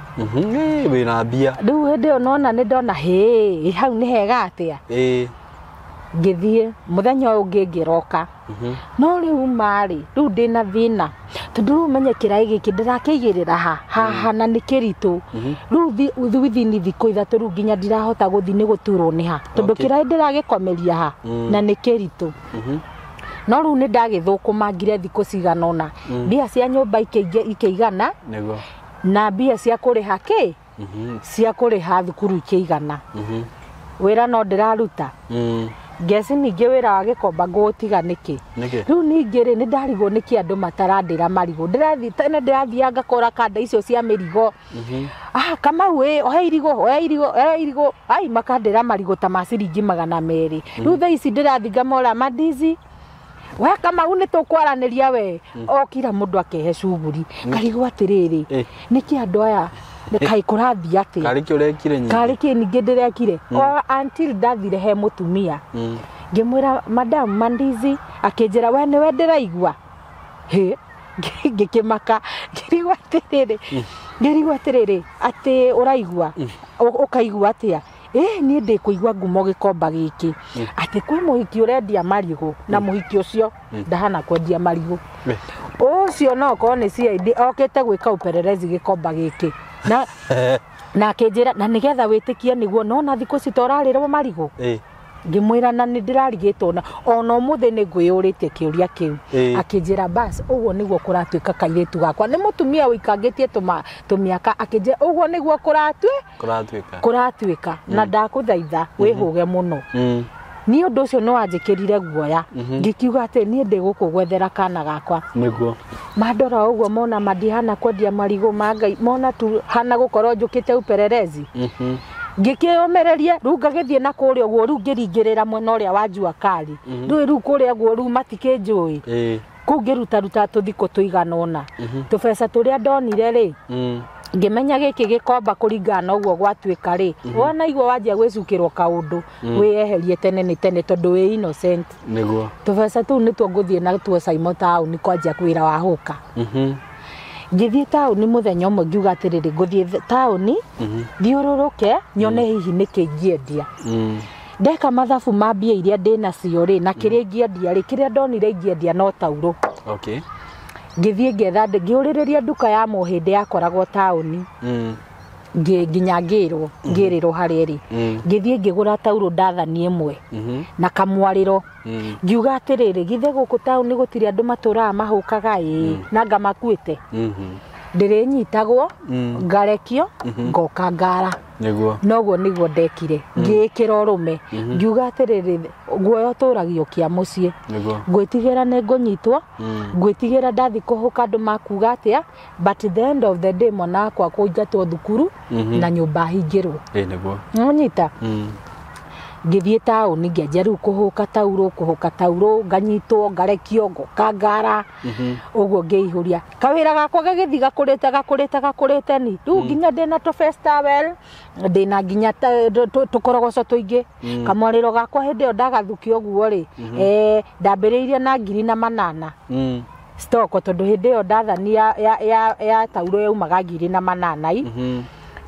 Wĩna mbia. Rĩu hĩndĩ ĩyo nona nĩ ndona hĩ, hau nĩ hega atĩa. Ngĩthiĩ mũthenya ũyũ ũngĩ ngĩroka. No rĩu marĩ, rĩu ndĩna thĩna. Tondũ rĩu menye kĩraĩ gĩkĩ ndĩrakĩigĩrĩra ha, haha na nĩ kĩritũ. Rĩu within thikũ ithatũ rĩu nginya ndirahota gũthiĩ nĩ gũturwo nĩ ha. Tondũ kĩraĩ ndĩragĩkomeria ha, na nĩ kĩritũ. No rĩu nĩ ndagĩthũkũmangire thikũ cigana ũna. Mbia cia nyũmba ikĩigana. Na mbia cia kũrĩha kĩ? Cia kũrĩha thukuru ikĩigana. Wĩra no ndĩraruta. Ngeci ningĩ wĩra wa Gĩkomba ngũũtiga nĩkĩ? Rĩu ningĩ rĩ, nĩ ndarigwo nĩkĩ andũ matarandĩra marigũ. Ndĩrathiĩ tene ndĩrathiaga ngakora kanda icio cia mĩrigo. Kamau ĩ, ohe irigũ, ohe irigũ, ohe irigũ. Ai, makandĩra marigũ ta ma ciringi magana merĩ. Rĩu thaa ici ndĩrathiĩ ngamora mandizi. We Kamau nĩ tũkwaranĩria we. Okira mũndũ akehe cuguri. Ngarigwo atĩrĩrĩ, nĩkĩ andũ aya kaĩ kũrathiĩ atĩa? Karĩ kĩ ũrekire nyingĩ? Karĩ kĩ ningĩ ndĩrekire? O until ndathire he mũtumia. Ngĩmwĩra madam mandizi, akĩnjĩra we nĩwe ndĩraigua. Hĩ, ngĩkĩmaka, ngĩrigwo atĩrĩrĩ, ngĩrigwo atĩrĩrĩ, atĩ ũraigua, ũkaigua atĩa? Niĩ ndĩkũigua ngumo Gĩkomba gĩkĩ. Atĩ kwĩ mũhiki ũrendia marigũ, na mũhiki ũcio ndahana kwendia marigũ. Ũcio no okorwo nĩ CID okĩte gwĩka upelelezi Gĩkomba gĩkĩ. Na akĩnjĩra na nĩgetha wĩtĩkie nĩguo nona thikũ ici torarĩrwo marigũ. Ngĩmwĩra na nĩ ndĩrarigĩtwo na ona ũmũthĩ nĩ ngwĩyũrĩtie kĩũria kĩu. Akĩnjĩra bas ũguo nĩguo kũratuĩka kairĩtu gakwa. Nĩ mũtumia ũikangĩtie tũmĩaka, akĩnjĩra ũguo nĩguo kũratuĩka. Na ndakũthaitha wĩhũge mũno. Niĩ ũndũ ũcio nĩ wanjĩkĩrire guoya. Ngĩkiuga atĩ niĩ ndĩgũkũ gwethera kana gakwa. Nĩguo. Mandora ũguo mona mandihana kwendia marigũ ma Ngai, mona tu hana gũkorwo njũkĩte upelelezi. Ngĩkĩũmĩrĩria, rĩu ngagĩthiĩ na kũrĩa ũguo, rĩu ngĩringĩrĩra mwena ũrĩa wa Jua Kali. Rĩu kũrĩa ũguo rĩu matikĩnjũĩ. Kũu ngĩrutaruta tũthikũ tũigana ũna. Tũbeca tũrĩa ndonire rĩ, ngĩmenya gĩkĩ Gĩkomba kũringana na ũguo gwatuĩka rĩ, wona igua wanjia gwĩcukĩrwo kaũndũ, wĩyeherie tene nĩ tene tondũ wĩ innocent. Nĩguo. Tũbeca tũu nĩtuo ngũthiĩ natuo Caimo taũni kwanjia wĩra wa hũka. Ngĩthiĩ taũni mũthenya ũmwe ngiuga atĩrĩrĩ, ngũthiĩ taũni, thiũrũrũke, nyone hihi nĩkĩ ingĩendia. Ndeka mathabu ma mbia iria ndĩnacio rĩ, na kĩrĩa ingĩendia rĩ, kĩrĩa ndonire ingĩendia no taurũ. Ngĩthiĩ ngetha, ngĩũrĩrĩria nduka ya Mũhĩndĩ yakoragwo taũni. Nginya ngĩrwo, ngĩrĩrwo harĩa ĩrĩ. Ngĩthiĩ ngĩgũra taurũ ndathani ĩmwe, na kamwarĩro. Ngiuga atĩrĩrĩ, githĩ gũkũ taũni gũtirĩ andũ matũraga mahũkaga ĩ, na ngamakuĩte. Ndĩrĩnyitagwo, ngarekio, ngoka ngara. Nĩguo. Noguo nĩguo ndekire. Ngĩĩkĩra ũrũme. Ngiuga atĩrĩrĩ, guoya ũtũragio kĩa mũciĩ. Nĩguo. Ngwĩtigĩra nĩ ngũnyitwo, ngwĩtigĩra ndathiĩ kũhũka andũ makuga atĩa, but the end of the day mwana wakwa kũingatwo thukuru na nyũmba hingĩrwo. Nĩguo. Nĩwanyita? Ngĩthiĩ taũni ngĩanjia rĩu kũhũka taurũ, kũhũka taurũ, nganyitwo, ngarekio, ngoka ngara, ũguo ngĩihũria. Kawĩra gakwa gagĩthiĩ gakũrĩte, gakũrĩte, gakũrĩte ni. Rĩu nginya ndĩna tũ-festival, ndĩna nginya tũkorogoco tũingĩ. Kamwarĩro gakwa hĩndĩ ĩyo ndagathukia ũguo rĩ, ndambĩrĩirie na ngiri na manana. Stock, tondũ hĩndĩ ĩyo ndathani ya taurũ yaumaga ngiri na manana i.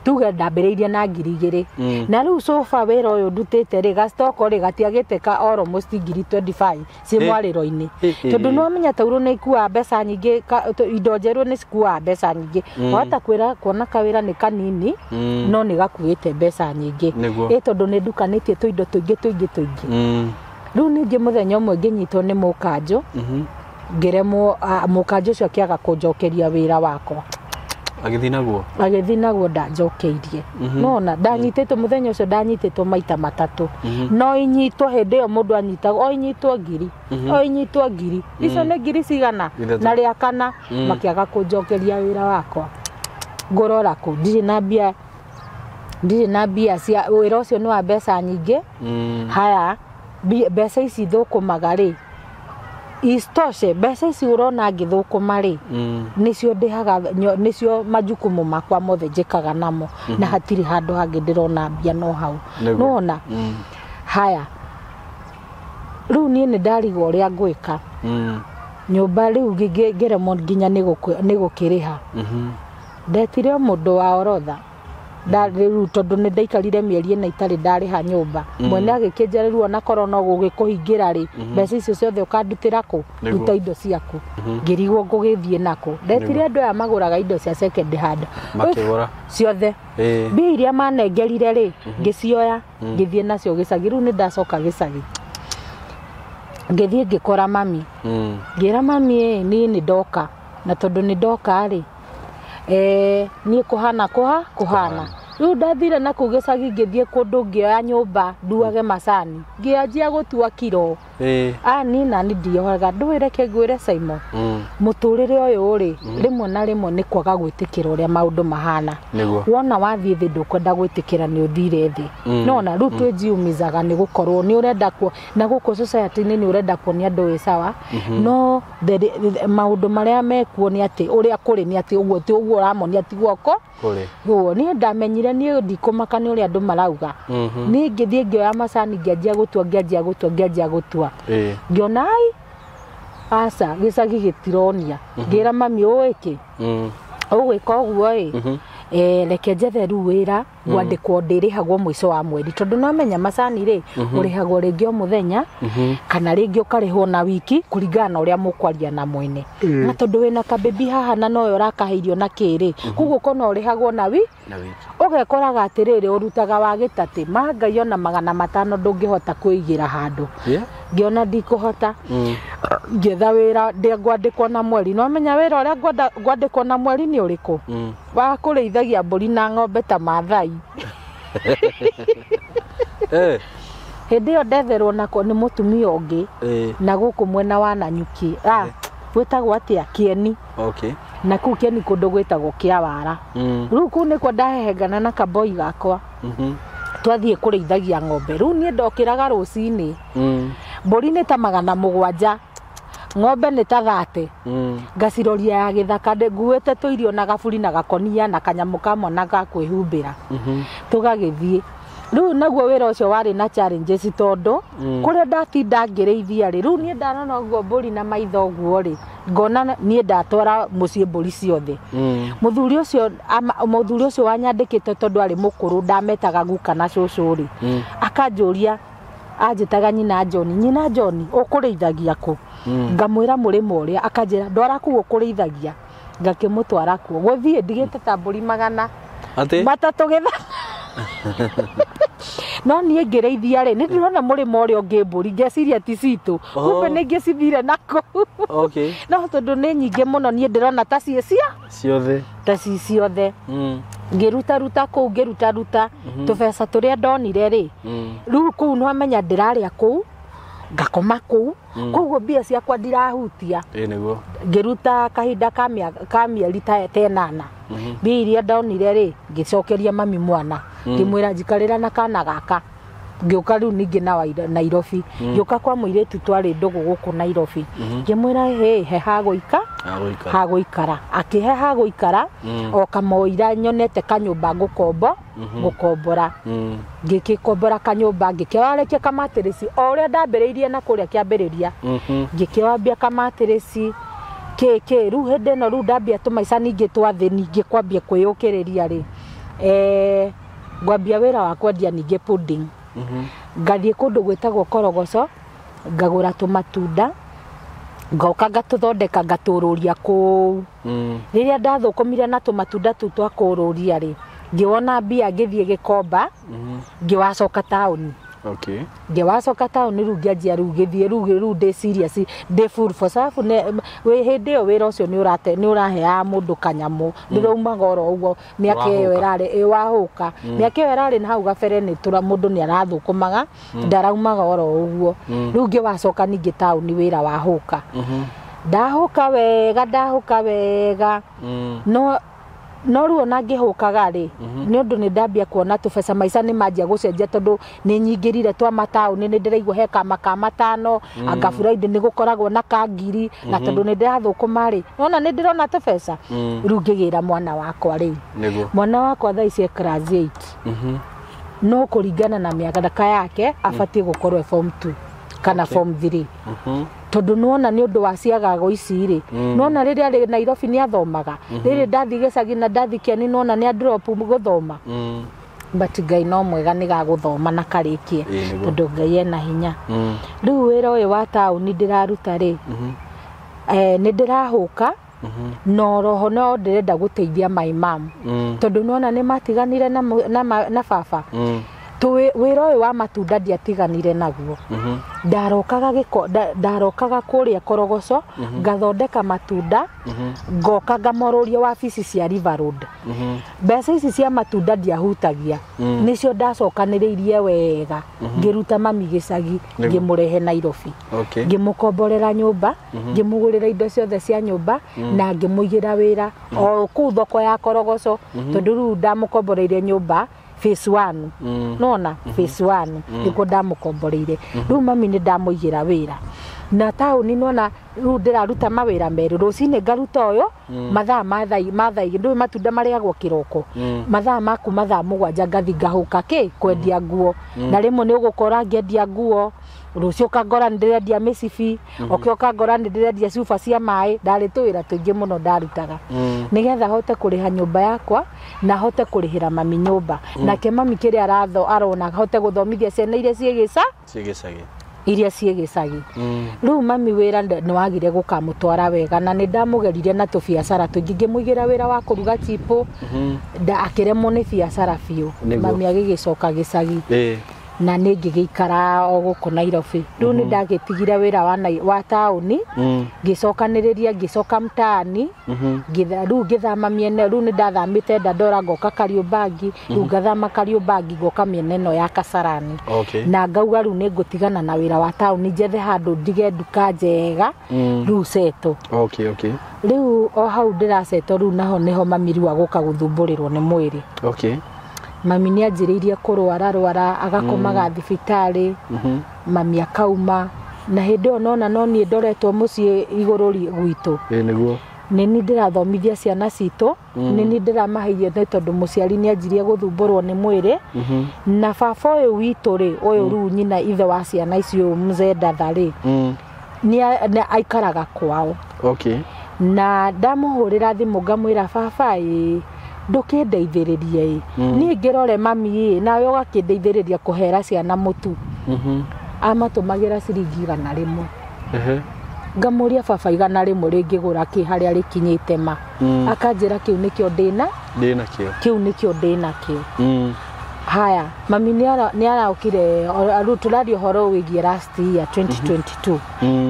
Tuge ndambĩrĩirie na 2000. Na rĩu sofa wĩra ũyũ ndutĩte rĩ, gacitoko rĩ, gatiagĩte ka almost 2025 ciĩ mwarĩro-inĩ. Tondũ nĩ wamenya taurũ nĩ ikuaga mbeca nyingĩ, indo njerũ nĩ cikuaga mbeca nyingĩ. Wahota kwĩra kuona kawĩra nĩ kanini, no nĩ gakuĩte mbeca nyingĩ. Ĩ tondũ nĩ ndukanĩtie tũindo tũingĩ tũingĩ tũingĩ. Rĩu ningĩ mũthenya ũmwe ngĩnyitwo nĩ mũkanjũ, ngĩremwo, mũkanjũ ũcio akĩaga kũnjokeria wĩra wakwa. Agĩthiĩ naguo? Agĩthiĩ naguo, ndanjokeirie. Nona ndanyitĩtwo mũthenya ũcio, ndanyitĩtwo maita matatũ. No inyitwo hĩndĩ ĩyo mũndũ anyitagwo o inyitwo ngiri, o inyitwo ngiri, icio nĩ ngiri cigana? 3. Na rĩa kana makĩaga kũnjokeria wĩra wakwa. Ngũrora kũ ndirĩ na mbia, ndirĩ na mbia cia wĩra ũcio, nĩ wa mbeca nyingĩ. Haya, mbeca ici thũkũmaga rĩ, isitoshe mbeca ici ũrona ngĩthũkũma rĩ, nĩcio ndĩhaga, nĩcio majukumu makwa mothe njĩkaga namo, na hatirĩ handũ hangĩ ndĩrona mbia no hau. Nona haya, rĩu niĩ nĩ ndarigwo ũrĩa ngwĩka. Nyũmba rĩu ngĩremwo nginya nĩ gũkĩrĩha. Ndetire o mũndũ wa orotha rĩu, tondũ nĩ ndaikarire mĩeri 4 itarĩ ndarĩha nyũmba. Mwene agĩkĩnjĩra, rĩu ona korwo no gũgĩkũhingĩra rĩ, mbeca icio ciothe ũkandutĩra kũ? Ruta indo ciaku. Ngĩrigwo ngũgĩthiĩ nakũ. Ndetire andũ aya magũraga indo cia second hand. Makĩgũra? Ciothe. Mbia iria manengerire rĩ, ngĩcioya, ngĩthiĩ nacio gĩcagi. Rĩu nĩ ndacoka gĩcagi, ngĩthiĩ ngĩkora mami. Ngĩra mami, ĩ niĩ nĩ ndoka, na tondũ nĩ ndoka rĩ, niĩ kũhana kũhana rĩu ndathire na kũu gĩcagi, ngĩthiĩ kũndũ ngĩoya nyũmba nduage macani, ngĩanjia gũtua kiro. Niĩ nani ndiohaga ndũĩ, reke ngwĩre Simon, mũtũrĩre ũyũ rĩ, rĩmwe na rĩmwe nĩ kwaga gwĩtĩkĩra ũrĩa maũndũ mahana. Wona wathiĩ thĩ, ndũkwenda gwĩtĩkĩra nĩ ũthire thĩ. Nona rĩu twĩnjiumizaga nĩ gũkorwo nĩ ũrenda kuo na gũkũ society-inĩ nĩ ũrenda kuonia andũ wĩ sawa, no maũndũ marĩa mekuo nĩ atĩ ũrĩa kũrĩ nĩ atĩ ũguo ti ũguo ũramonia ti guoko. Kũrĩ. Guo niĩ ndamenyire niĩ ndikũmaka nĩ ũrĩa andũ marauga. Niĩ ngĩthiĩ ngĩoya macani, ngĩanjia gũtua, ngĩanjia gũtua, ngĩanjia gũtua. Ngĩona ai aca, gĩcagi gĩtironia. Ngĩra mami, ũĩ kĩ, ũgwĩka ũguo ĩ, reke njethe rĩu wĩra ngwandĩkwo ndĩrĩhagwo mũico wa mweri, tondũ no menya macani rĩ, ũrĩhagwo rĩngĩ o mũthenya kana rĩngĩ ũkarĩhwo na wiki kũringana na ũrĩa mũkwaria na mwene. Na tondũ wĩna kabebi haha na nowe ũrakahe irio na kĩrĩ, koguo kona ũrĩhagwo na wi Na wiki. Ũgekoraga atĩrĩrĩ, ũrutaga wa gĩtatĩ ma Ngai, ona 500 ndũngĩhota kwĩigĩra handũ. Ngĩona ndikũhota, ngĩetha wĩra ngwandĩkwo na mweri. No menya wĩra ũrĩa ngwandĩkwo na mweri nĩ ũrĩkũ? Wa kũrĩithagia mbũri na ng'ombe ta Maathai. Hĩndĩ ĩyo ndetherwo nako nĩ mũtumia ũngĩ na gũkũ mwena wa Nanyuki, gwĩtagwo atĩa, Kĩeni. Na kũu Kĩeni kũndũ gwĩtagwo Kĩawara. Rĩu kũu nĩkuo ndahehengana na kaboi gakwa. Twathiĩ kũrĩithagia ng'ombe. Rĩu niĩ ndokĩraga rũcinĩ, mbũri nĩ ta 700, ng'ombe nĩ ta 30. Ngaciroria ya gĩthaka nguĩte tũirio na gaburi na gakonia na kanyamũ ka mwana ga kwĩhumbĩra. Tũgagĩthiĩ rĩu naguo wĩra ũcio warĩ na challenges, tondũ kũrĩa ndatinda ngĩrĩithia rĩ, rĩu niĩ ndarora ũguo mbũri na maitho ũguo rĩ, ngona niĩ ndatwara mũciĩ mbũri ciothe. Mũthuri ũcio wanyandĩkĩte, tondũ arĩ mũkũrũ, ndametaga guka na cũcũ rĩ, akanjũria, anjĩtaga nyina John, nyina John, ũkũrĩithagia kũ? Ngamwĩra mũrĩmo ũrĩa. Akanjĩra, ndwara kũu ũkũrĩithagia. Ngakĩmũtwara kuo, gũthiĩ ndigĩte ta mbũri magana Atĩ? matatũ gĩthaka. No niĩ ngĩrĩithia rĩ, nĩ ndĩrona mũrĩmo ũrĩa ũngĩ mbũri, ngeciria ti citũ, kumbe nĩ ingĩ cithire nakũu. No tondũ nĩ nyingĩ mũno, niĩ ndĩrona ta ciĩ cia Ciothe. Ta ci ciothe. Ngĩrutaruta kũu, ngĩrutaruta tũbeca tũrĩa ndonire rĩ, rĩu kũu nĩwamenya ndĩrarĩa kũu, ngakoma kũu, koguo mbia ciakwa ndirahutia. Ĩĩ nĩguo. Ngĩruta kahinda ka mĩeri ta 8, mbia iria ndonire rĩ, ngĩcokeria mami mwana, ngĩmwĩra njikarĩra na kana gaka. Ngĩũka rĩu ningĩ na Nairobi, ngĩũka kwa mũirĩtu twarĩ ndũgũ gũkũ Nairobi, ngĩmwĩra hĩ he hagũika Agũikara. Hagũikara. Akĩhe hagũikara o kamoira nyonete kanyũmba ngũkombo ngũkombora. Ngĩgĩkombora kanyũmba, ngĩkĩwarĩkia kamatirĩci o ũrĩa ndambĩrĩirie na kũrĩa kĩambĩrĩria. Ngĩkĩwambia kamatirĩci kĩ kĩ. Rĩu hĩndĩ ĩno rĩu ndambia tũmaica ningĩ twa thĩ, ningĩ kwambia kwĩyũkĩrĩria rĩ, Ngwambia wĩra wa kwendia ningĩ pudding. Ngathiĩ kũndũ gwĩtagwo Korogoco, ngagũra tũmatunda, ngoka ngatũthondeka ngatũrũria kũu. Rĩrĩa ndathũkũmire na tũmatunda tũu twa kũrũria rĩ, ngĩwona mbia ngĩthiĩ Gĩkomba, ngĩwacoka taũni. Okay. Ngĩwacoka taũni rĩu ngĩanjia rĩu gĩthiĩ rĩu ndĩ serious, ndĩ full force. Arabu hĩndĩ ĩyo wĩra ũcio nĩ ũraheaga mũndũ kanyamũ, ndũraumaga oro ũguo mĩaka ĩyo ĩrarĩ wahũka. Mĩaka ĩyo ĩrarĩ na hau gabere nĩ tũra mũndũ nĩ arathũkũmaga, ndaraumaga oro ũguo. Rĩu ngĩwacoka ningĩ taũni wĩra wahũka. Ndahũka wega, ndahũka wega. No rĩu ona ngĩhũkaga rĩ, nĩ ũndũ nĩ ndambia kuona tũbeca, maica nĩ manjia gũcenjia tondũ nĩ nyingĩrire twa mataũni, nĩ ndĩraigua he kama ka matano, anga Friday nĩ gũkoragwo na ka ngiri, na tondũ nĩ ndĩrathũkũma rĩ, nona nĩ ndĩrona tũbeca. Rĩu ngĩgĩra mwana wakwa rĩu. Mwana wakwa thaa ici e class 8. No kũringana na mĩaka yake abatiĩ gũkorwo e form 2 kana form 3. Tondũ nĩwona nĩ ũndũ wa ciagago ici rĩ, nĩwona rĩrĩa rĩ Nairobi nĩ athomaga, rĩrĩ ndathiĩ gĩcagi na ndathiĩ Kĩeni nĩwona nĩ adrop gũthoma. But Ngai no mwega nĩ gagũthoma na karĩkie, tondũ Ngai ena hinya. Rĩu wĩra ũyũ wa taũni ndĩraruta rĩ, nĩ ndĩrahũka, no roho no ndĩrenda gũteithia my mom, tondũ nĩwona nĩ matiganire na baba. Wĩra ũyũ wa matunda ndiatiganire naguo. Ndarokaga gĩko, ndarokaga kũrĩa Korogoco, ngathondeka matunda, ngoka ngamorũria wabici cia River Road. Mbeca ici cia matunda ndiahutagia, nĩcio ndacokanĩrĩirie wega, ngĩruta mami gĩcagi, ngĩmũrehe Nairobi. Ngĩmũkomborera nyũmba, ngĩmũgũrĩra indo ciothe cia nyũmba, na ngĩmũigĩra wĩra o kũu thoko ya Korogoco, tondũ rĩu ndamũkomboreire nyũmba phase 1. Nona phase 1 nĩkuo ndamũkomboreire. Rĩu mami nĩ ndamũigĩra wĩra na taũni, nona rĩu ndĩraruta mawĩra merĩ, rũcinĩ ngaruta ũyũ mathaa ma thaa ndũĩ matunda marĩagwo kĩroko, mathaa ma kuma thaa 7 ngathi ngahũka kĩ kwendia nguo, na rĩmwe nĩ ũgũkora ngĩendia nguo, rũciũ ũkangora nĩ ndĩrendia mĩcibi, ũkĩ ũkangora nĩ ndĩrendia cuba cia maĩ. Ndarĩ tũwĩra tũingĩ mũno ndarutaga nĩgetha hote kũrĩha nyũmba yakwa na hote kũrĩhĩra mami nyũmba. Nake mami kĩrĩa arona hote gũthomithia ciana iria ciĩ gĩcagi. Iria ciĩ gĩcagi. Rĩu mami wĩra nĩ wagire gũkamũtwara wega, na nĩ ndamũgeririe na tũbiacara tũingĩ, ngĩmũigĩra wĩra wa kũruga chipo, akĩremwo nĩ biacara biũ. Mami agĩgĩcoka gĩcagi. Na nĩ ngĩgĩikara o gũkũ Nairobi. Rĩu nĩ ndagĩtigire wĩra wa taũni, ngĩcokanĩrĩria, ngĩcoka mtaani, rĩu ngĩthama mĩena, rĩu nĩ ndathamĩte Dandora ngoka Kariobangi, rĩu ngathama Kariobangi ngoka mĩena ĩno ya Kasarani. Na ngauga rĩu nĩ ngũtigana na wĩra wa taũni, njethe handũ ndige nduka njega, rĩu setũ. Rĩu o hau ndĩrasetwo rĩu naho nĩho mami rĩu agũka gũthumbũrĩrwo nĩ mwĩrĩ. Mami nĩ anjĩrĩirie kũrwara rwara, agakomaga thibitarĩ, mami akauma, na hĩndĩ ĩyo nona no niĩ ndoretwo mũciĩ igũrũ gwitũ. Nĩ niĩ ndĩrathomithia ciana citũ, nĩ niĩ ndĩramaheire nĩ tondũ mũciari nĩ anjirie gũthumbũrwo nĩ mwĩrĩ. Na baba ũyũ witũ rĩ, ũyũ rĩu nyina ithe wa ciana icio mzee Ndatha rĩ, nĩ aikaraga kwao. Na ndamũhũrĩra thimũ ngamwĩra baba ĩ, ndũkĩndeithĩrĩrie ĩ, niĩ ngĩrore mami ĩ, nawe ũgakĩndeithĩrĩria kũhera ciana mũtu. Amatũmagĩra ciringi 100. Ngamũria baba 100 rĩngĩgũra kĩ harĩa rĩkinyĩte ma. Akanjĩra kĩu nĩkĩo ndĩna nakĩo. Kĩu nĩkĩo ndĩnakĩo. Haya, mami nĩ araokire, rĩu tũraria ũhoro wĩgiĩ last year 2022.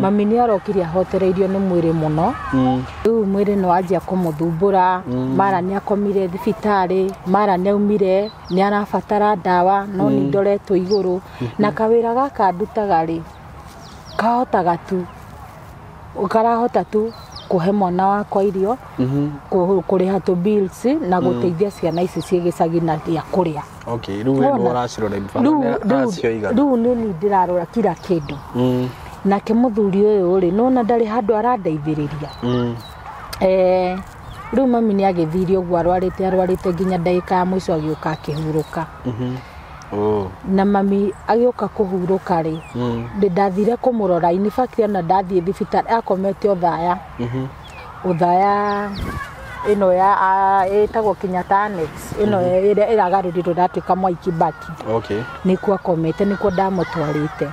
Mami nĩ arokire ahotereirio nĩ mwĩrĩ mũno. Rĩu mwĩrĩ nĩ wanjia kũmũthumbũra, mara nĩ akomire thibitarĩ, mara nĩ aumire, nĩ arabatara ndawa, no nĩ ndoretwo igũrũ. Na kawĩra gaka ndutaga rĩ, kahotaga tu, karahota tu kũhe mwana wakwa irio, kũrĩha tũ bills na gũteithia ciana ici ciĩ gĩcagi na gĩa kũrĩa. Rĩu we nĩwe ũracirora, Rĩu nĩ niĩ ndĩrarora kila kĩndũ. Nake mũthuri ũyũ rĩ, nĩwona ndarĩ handũ arandeithĩrĩria. Rĩu mami nĩ agĩthire ũguo arwarĩte nginya ndagĩka ya mũico agĩũka akĩhurũka. Na mami agĩũka kũhurũka rĩ, ndathire kũmũrora, in fact ona ndathiĩ thibitarĩ akomete ũthaya. Ũthaya Ĩno ya ĩtagwo Kenyatta Annex ĩno ĩrĩa ĩragarũrirwo ĩratuĩka Mwai Kibaki. Okay. Nĩkuo akomete, nĩkuo ndamũtwarĩte.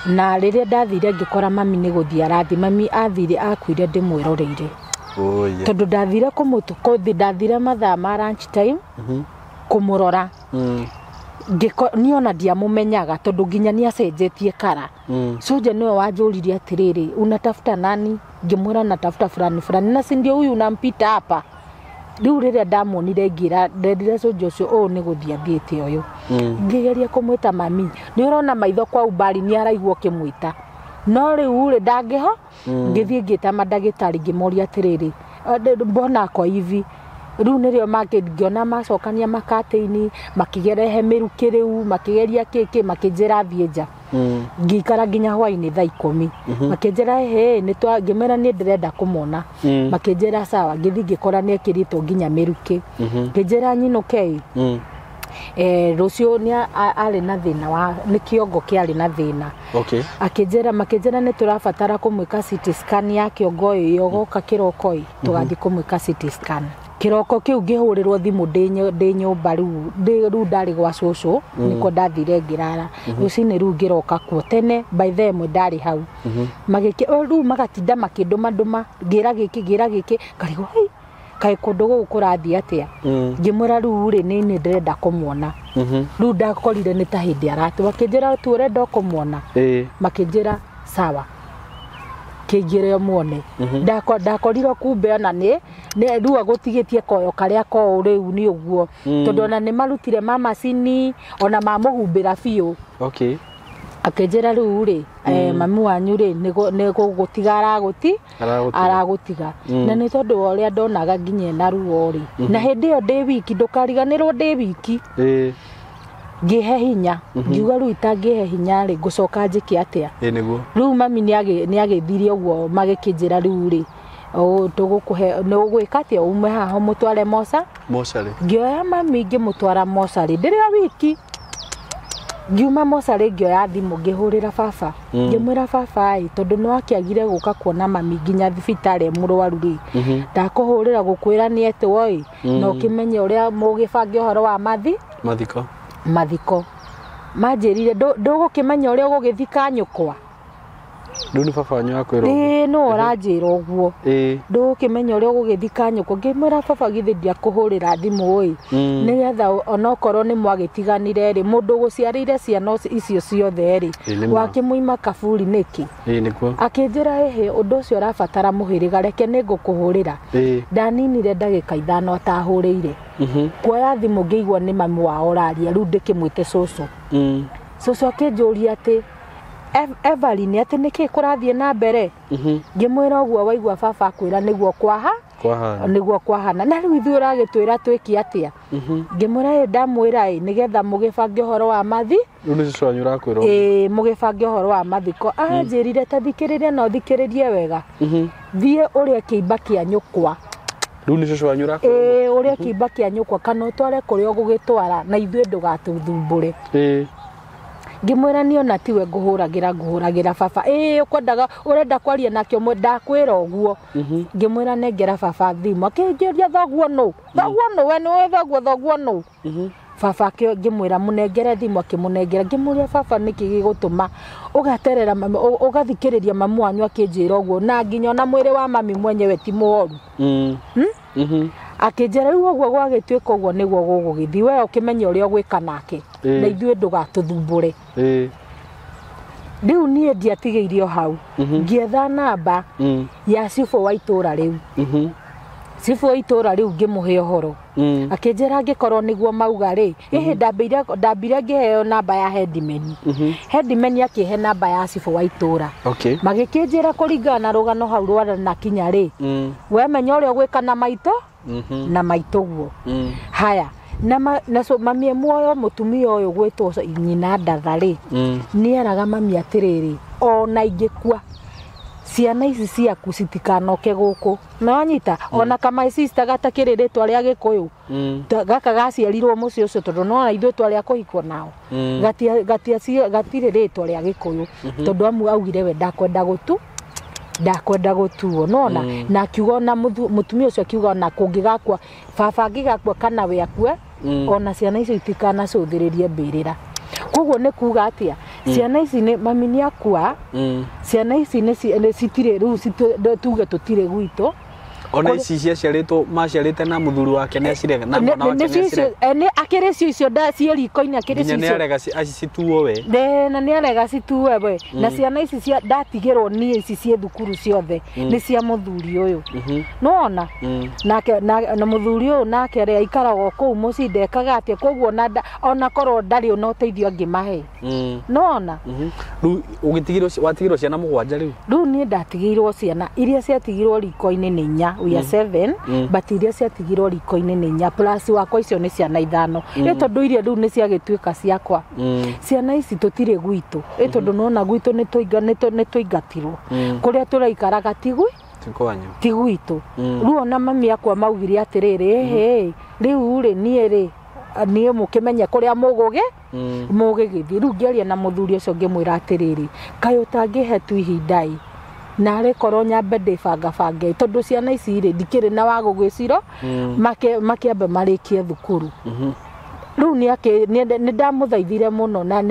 Na rĩrĩa ndathire ngĩkora mami nĩ gũthiĩ arathiĩ, mami athire akuire ndĩmwĩroreire. Oh yeah. Tondũ ndathire kũmũtũkũthi, ndathire mathaa ma lunch time kũmũrora. Niĩ ona ndiamũmenyaga tondũ nginya nĩ acenjetie kara. Soja nĩwe wanjũririe atĩrĩrĩ, unatafuta nani? Ngĩmwĩra natafuta fulani fulani, na si ndio huyu unampita hapa. Rĩu rĩrĩa ndamuonire ngĩra, nderire soja ũcio ũyũ nĩ gũthiĩ athiĩte ũyũ. Ngĩgeria kũmwĩta mami, nĩ ũrona maitho kwa umbali nĩ araigua ũkĩmwĩta, no rĩu rĩ ndangĩho. Ngĩthiĩ ngĩta mandagĩtarĩ ngĩmoria atĩrĩrĩ, mbona ako hivi? Rĩu nĩrĩo ngĩona macokania makatĩini, makĩgerehe mĩrukĩ rĩu, makĩgeria kĩkĩ, makĩnjĩra thiĩ nja. Ngĩikara nginya hwainĩ thaa 10. Makĩnjĩra hĩ, ngĩmera niĩ ndĩrenda kũmona. Makĩnjĩra sawa, ngĩthiĩ ngĩkora nĩ ekĩrĩtwo nginya mĩrukĩ. Ngĩnjĩra nyinũke. Rũciũ nĩ arĩ na thĩna wa nĩ kĩongo kĩarĩ na thĩna. Okay. Akĩnjĩra, makĩnjĩra nĩ tũrabatara kũmwĩka CT scan ya kĩongo ĩyo, goka kĩroko ĩ, tũgathiĩ kũmwĩka CT scan. Kĩroko kĩu ngĩhũrĩrwo thimũ ndĩ nyũmba rĩu, rĩu ndarĩ gwa cũcũ, nĩkuo ndathire ngĩrara. Rũcinĩ rĩu ngĩroka kuo tene, by the ĩmwe ndarĩ hau. Magĩkĩ, rĩu magatinda makĩndũma ndũma, ngĩra gĩkĩ, ngĩra gĩkĩ, ngarigwo, hei, kaĩ kũndũ gũkũ kũrathiĩ atĩa? Ngĩmwĩra rĩu rĩ, nĩ ndĩrenda kũmuona. Rĩu ndakorire nĩ ta hĩndĩ aratũ, makĩnjĩra tu ũrenda kũmuona. Makĩnjĩra sawa, kĩingĩre ũmuone. Ndakorirwo kumbe ona nĩ rĩu agũtigĩtie koyo karĩa koũ rĩu nĩ ũguo. Tondũ ona nĩ marutire ma macini, ona mamũhumbĩra biũ. Okay. Akĩnjĩra rĩu rĩ, mami wanyu rĩ, nĩ gũgũtiga aragũtiga. Na nĩ tondũ wa ũrĩa ndonaga nginya ena ruo rĩ. Na hĩndĩ ĩyo ndĩ wiki, ndũkariganĩrwo ndĩ wiki. Ngĩhe hinya, ngiuga rĩu itangĩhe hinya rĩ, ngũcoka njĩke atĩa? Nĩguo. Rĩu mami nĩ agĩthirie ũguo, magĩkĩnjĩra rĩu rĩ, tũgũkũhe, nĩ ũgwĩka atĩa? Ume haha ũmũtware mocarĩ. Ngĩoya mami ngĩmũtwara mocarĩ, ndĩrĩ o wiki. Ngiuma mocarĩ ngĩoya thimũ ngĩhũrĩra baba. Ngĩmwĩra baba ĩ, tondũ nĩ wakĩagire gũka kuona mami nginya thibitarĩ mũrwaru rĩ. Ndakũhũrĩra gũkwĩra nĩ etwo ĩ, na ũkĩmenye ũrĩa mũgĩbange ũhoro wa mathiko. Mathiko. Manjĩrire ndũgũkĩmenya ũrĩa ũgũgĩthika nyũkwa. Rĩu nĩ baba wanyu akwĩra ũguo? Ĩĩ, no ũranjĩra ũguo. Ndũgũkĩmenya ũrĩa ũgũgĩthika nyũkwa. Ngĩmwĩra baba githĩ ndiakũhũrĩra thimũ ĩ, nĩgetha onokorwo nĩ mwagĩtiganire rĩ, mũndũ ũgũciarĩire ciana icio ciothe rĩ, wakĩmũima kaburi nĩkĩ? Nĩguo. Akĩnjĩra ĩhĩ, ũndũ ũcio ũrabatara mũhĩrĩga, reke nĩ ngũkũhũrĩra. Ndaninire ndagĩka 5 atahũrĩire. Kuoya thimũ ngĩigua nĩ mami wao ũraria, rĩu ndĩkĩmwĩte cũcũ. Cũcũ akĩnjũria atĩ, Evelyn, atĩ nĩkĩ kũrathiĩ na mbere? Ngĩmwĩra ũguo waigua baba akwĩra nĩguo kwaha, nĩguo kwahana. Na rĩu ithuĩ ũragĩtwĩra twĩke atĩa? Ngĩmwĩra ĩ, ndamwĩra ĩ, nĩgetha mũgĩbange ũhoro wa mathi. Rĩu nĩ cũcũ wanyu ũrakwĩra ũguo? Ĩ, mũgĩbange ũhoro wa mathiko. Anjĩrire ta thikĩrĩria na ũthikĩrĩrie wega. Thiĩ ũrĩe kĩimba kĩa nyũkwa. Rĩu nĩ cũcũ wanyu ũrakwĩra ũguo? Ĩ, ũrĩe kĩimba kĩa nyũkwa kana ũtware kũrĩa ũgũgĩtwara na ithuĩ ndũgatũthumbũre. Ngĩmwĩra niĩ ona tiwe ngũhũragĩra, ngũhũragĩra baba. Ĩ, ũkwendaga, ũrenda kwaria nake ũmwe, ndakwĩra ũguo. Ngĩmwĩra nengera baba thimũ. Akĩnjũria thoguo nũ? Thoguo nũ? We nĩũĩ thoguo, thoguo nũ? Baba ngĩmwĩra mũnengere thimũ, akĩmũnengera. Ngĩmũria baba nĩkĩ gĩgũtũma ũgaterera mami, ũgathikĩrĩria mamu wanyu akĩnjĩra ũguo, na nginya ona mwĩrĩ wa mami mwenyewe ti mũoru. Akĩnjĩra rĩu ũguo gwagĩtuĩka ũguo nĩguo gũgũgĩthiĩ, we ũkĩmenye ũrĩa ũgwĩka nake, na ithuĩ ndũgatũthumbũre. Rĩu niĩ ndiatigĩirio hau. Ngĩetha namba ya cibũ wa itũũra rĩu. Cibũ wa itũũra rĩu ngĩmũhe ũhoro. Akĩnjĩra angĩkorwo nĩguo mauga rĩ, ĩhĩ ndambire ngĩheo namba ya headman. Headman akĩhe namba ya cibũ wa itũũra. Magĩkĩnjĩra kũringana na rũgano hau rwara na kinya rĩ, we menya ũrĩa ũgwĩka na maitũ, na maitũ guo. Haya, na so, mami muoyo mũtumia ũyũ gwĩtwo nyina Ndatha rĩ, nĩeraga mami atĩrĩrĩ, ona ingĩkua ciana ici ciaku citikanoke gũkũ. Na wanyita, ona kama sister gatakĩrĩ rĩtwa rĩa Gĩkũyũ, gaka gaciarirwo mũciĩ ũcio tondũ nona ithuĩ twarĩ a kũhikwo nao. Gatirĩ rĩtwa rĩa Gĩkũyũ, tondũ amu augire we ndakwenda gũtu. Ndakwenda gũtuo nona na akiuga ona mũtumia ũcio akiuga ona kũngĩgakua baba angĩgakua kana we akue ona ciana icio itikanacũthĩrĩrie mbĩrĩra. Koguo nĩ kuga atĩa ciana ici nĩ mami nĩ akua ciana ici nĩ citirĩ rĩu tuge tũtirĩ gwitũ. Ona ici ciaciarĩtwo maciarĩte na mũthuri wake nĩ acirega na mwana wake nĩ acirega. Nĩ akĩrĩ cio icio ciĩ riko-inĩ akĩrĩ cio. Nginya nĩ arega cituo we. Na nĩ arega cituo we. Na ciana ici cia ndatigĩrwo niĩ ici ciĩ thukuru ciothe nĩ cia mũthuri ũyũ. Nĩwona? Nake na mũthuri ũyũ nake rĩ aikaraga kũu mũciĩ ndekaga atĩa koguo ona korwo ndarĩ ona ũteithio angĩmahe. Nĩwona? Rĩu ũgĩtigĩrwo watigĩrwo ciana mũgwanja rĩu? Rĩu niĩ ndatigĩirwo ciana iria ciatigirwo riko-inĩ nĩ inya. We are 7 but iria ciatigirwo riko-inĩ nĩ inya plus wakwa icio nĩ ciana ithano. Ĩ tondũ iria rĩu nĩ ciagĩtuĩka ciakwa. Ciana ici tũtirĩ gwitũ. Ĩ tondũ nĩwona gwitũ nĩ tũingatirwo. Kũrĩa tũraikaraga ti gwitũ. Rĩu ona mami akwa maugire atĩrĩrĩ ĩhĩ rĩu rĩ niĩ rĩ niĩ mũkĩmenye kũrĩa mũgũgĩ mũgĩgĩthiĩ. Rĩu ngĩaria na mũthuri ũcio ngĩmwĩra atĩrĩrĩ kaĩ ũtangĩhe tu ihinda ĩ narĩ korwo nyambe ndĩbangabange tondũ ciana ici rĩ ndikĩrĩ na wa gũgĩciro makĩambe marĩkie thukuru. Rĩu nĩ ndamũthaithire mũno na